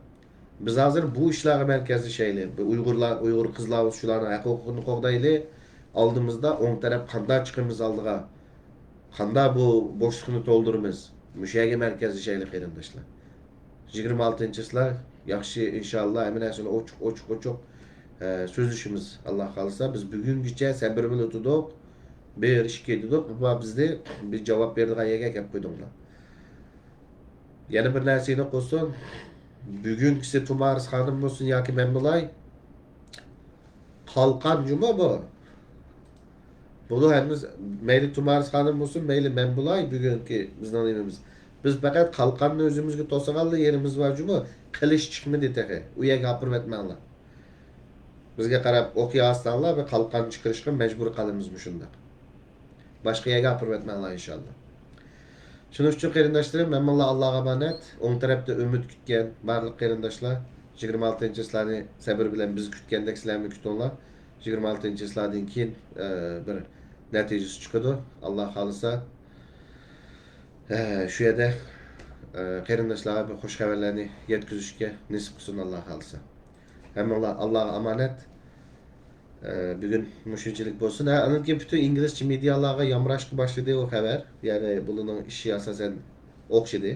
بىز ھازىر بۇ ئىشلارغا مەركەزلىشەيلى. بۇ ئۇيغۇرلار، ئۇيغۇر قىزلار بولسا شۇلارنىڭ ھەق ھوقۇقىنى قوغدايلى. ئالدىمىزدا ئوڭ تەرەپ قانداق چىقىمىز ئالدىغا؟ قانداق بۇ بوشلۇقنى تولدۇرىمىز؟ مۇشۇ يەرگە مەركەزلىشەيلى قېرىنداشلار. يىگىرمە ئالتىنچى چىسلا ياخشى، ئىنشاللا، ھەممە نەرسىنى ئوچۇق، ئوچۇق، ئوچۇق، ئە، سۆزلىشىمىز. ئاللا خالىسا، بىز بۈگۈنگىچە سەبرى بىلەن ئۆتىدۇق. بىر ئىككى دېدۇق، ئەمما بىزنى بىر جاۋاب بېرىدىغان يەرگە ئەكەپ قويدۇڭلار. يەنە بىر نەرسە ئېنىق بولسۇن، بۈگۈنكىسى تۇمارىس خانىم بولسۇن ياكى مەن بولاي، قالقان جۇمۇ بۇ. بۇنى ھەممىمىز، مەيلى تۇمارىس خانىم بولسۇن، مەيلى مەن بولاي، بۈگۈنكى بىزنىڭ نېمىمىز. بىز پەقەت قالقاننى ئۆزىمىزگە توسىغانلا يېرىمىز بار جۇمۇ، قىلىچ چىقمىدى تېخى. ئۇ يەرگە ئاپىرىۋەتمەڭلار. بىزگە قاراپ ئوق ياسىساڭلار، بىر قالقان چىقىرىشقا مەجبۇر قالىمىز مۇشۇنداق. باشقا يەرگە ئاپىرىۋەتمەڭلار ئىنشاللا. شۇنىڭ ئۈچۈن قېرىنداشلىرىم، ھەممىڭلار ئاللاغا ئامانەت. ئوڭ تەرەپتە ئۈمىد كۈتكەن بارلىق قېرىنداشلار، يىگىرمە ئالتىنچى سىلەرنى سەبر بىلەن بىز كۈتكەندەك سىلەرمۇ كۈتۈڭلار. يىگىرمە ئالتىنچى سىلاردىن كېيىن، ئە، بىر نەتىجىسى چىقىدۇ. ئاللا خالىسا، ئە، شۇ يەردە، ئە، قېرىنداشلارغا بىر خۇش خەۋەرلەرنى يەتكۈزۈشكە نېسىپ قىلسۇن، ئاللا خالىسا. ھەممىڭلار ئاللاغا ئامانەت. ئە، بۈگۈن مۇشۇنچىلىك بولسۇن. ھە، ئاندىن كېيىن پۈتۈن ئىنگلىزچە مېدىيالارغا يامراشقا باشلىدى ئۇ خەۋەر. يەنى بۇلىنىڭ ئىشى ئاساسەن ئوخشىدى.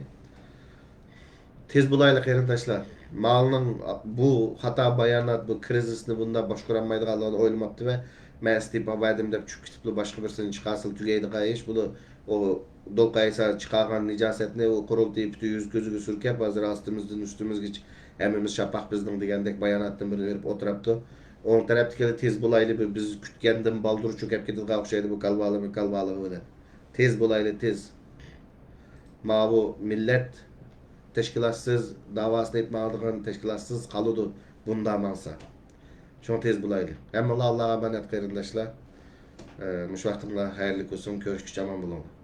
تېز بولايلى قېرىنداشلار. مالنىڭ بۇ خاتا بايانات، بۇ كىرىزىسنى بۇنداق باشقۇرالمايدىغانلىقىنى ئويلىماپتۇ ۋە مەن ئىستېپا بەردىم دەپ چۈشۈپ كېتىپلا باشقا بىرسىنى چىقارسىلا تۈگەيدىغان ئىش. بۇ ئۇ دولقۇن ئەيسا چىقارغان نىجاسەتنى ئۇ قۇرۇلتىيى پۈتۈن يۈز كۆزىگە سۈركەپ، ھازىر ئاستىمىزدىن ئۈستىمىزگىچە ھەممىمىز شاپاق بىزنىڭ دېگەندەك باياناتتىن بىرنى بېرىپ ئولتۇرۇپتۇ. ئوڭ تەرەپتىكىلەر تېز بولايلى، بىز كۈتكەندىن بالدۇر چۆكۈپ كېتىدىغان ئوخشايدۇ بۇ كالۋالىمى كالۋالىغا بىلەن. تېز بولايلى، تېز. ماۋۇ مىللەت تەشكىلاتسىز، داۋاسىنى ئېيتمايدىغان تەشكىلاتسىز قالىدۇ بۇنداق ماڭسا. شۇڭا تېز بولايلى. ھەممىڭلار ئاللاغا ئامانەت قېرىنداشلار. ئە، مۇشۇ ۋاقتىڭلار خەيرلىك بولسۇن. كۆرۈشكىچە ئامان بولۇڭلار.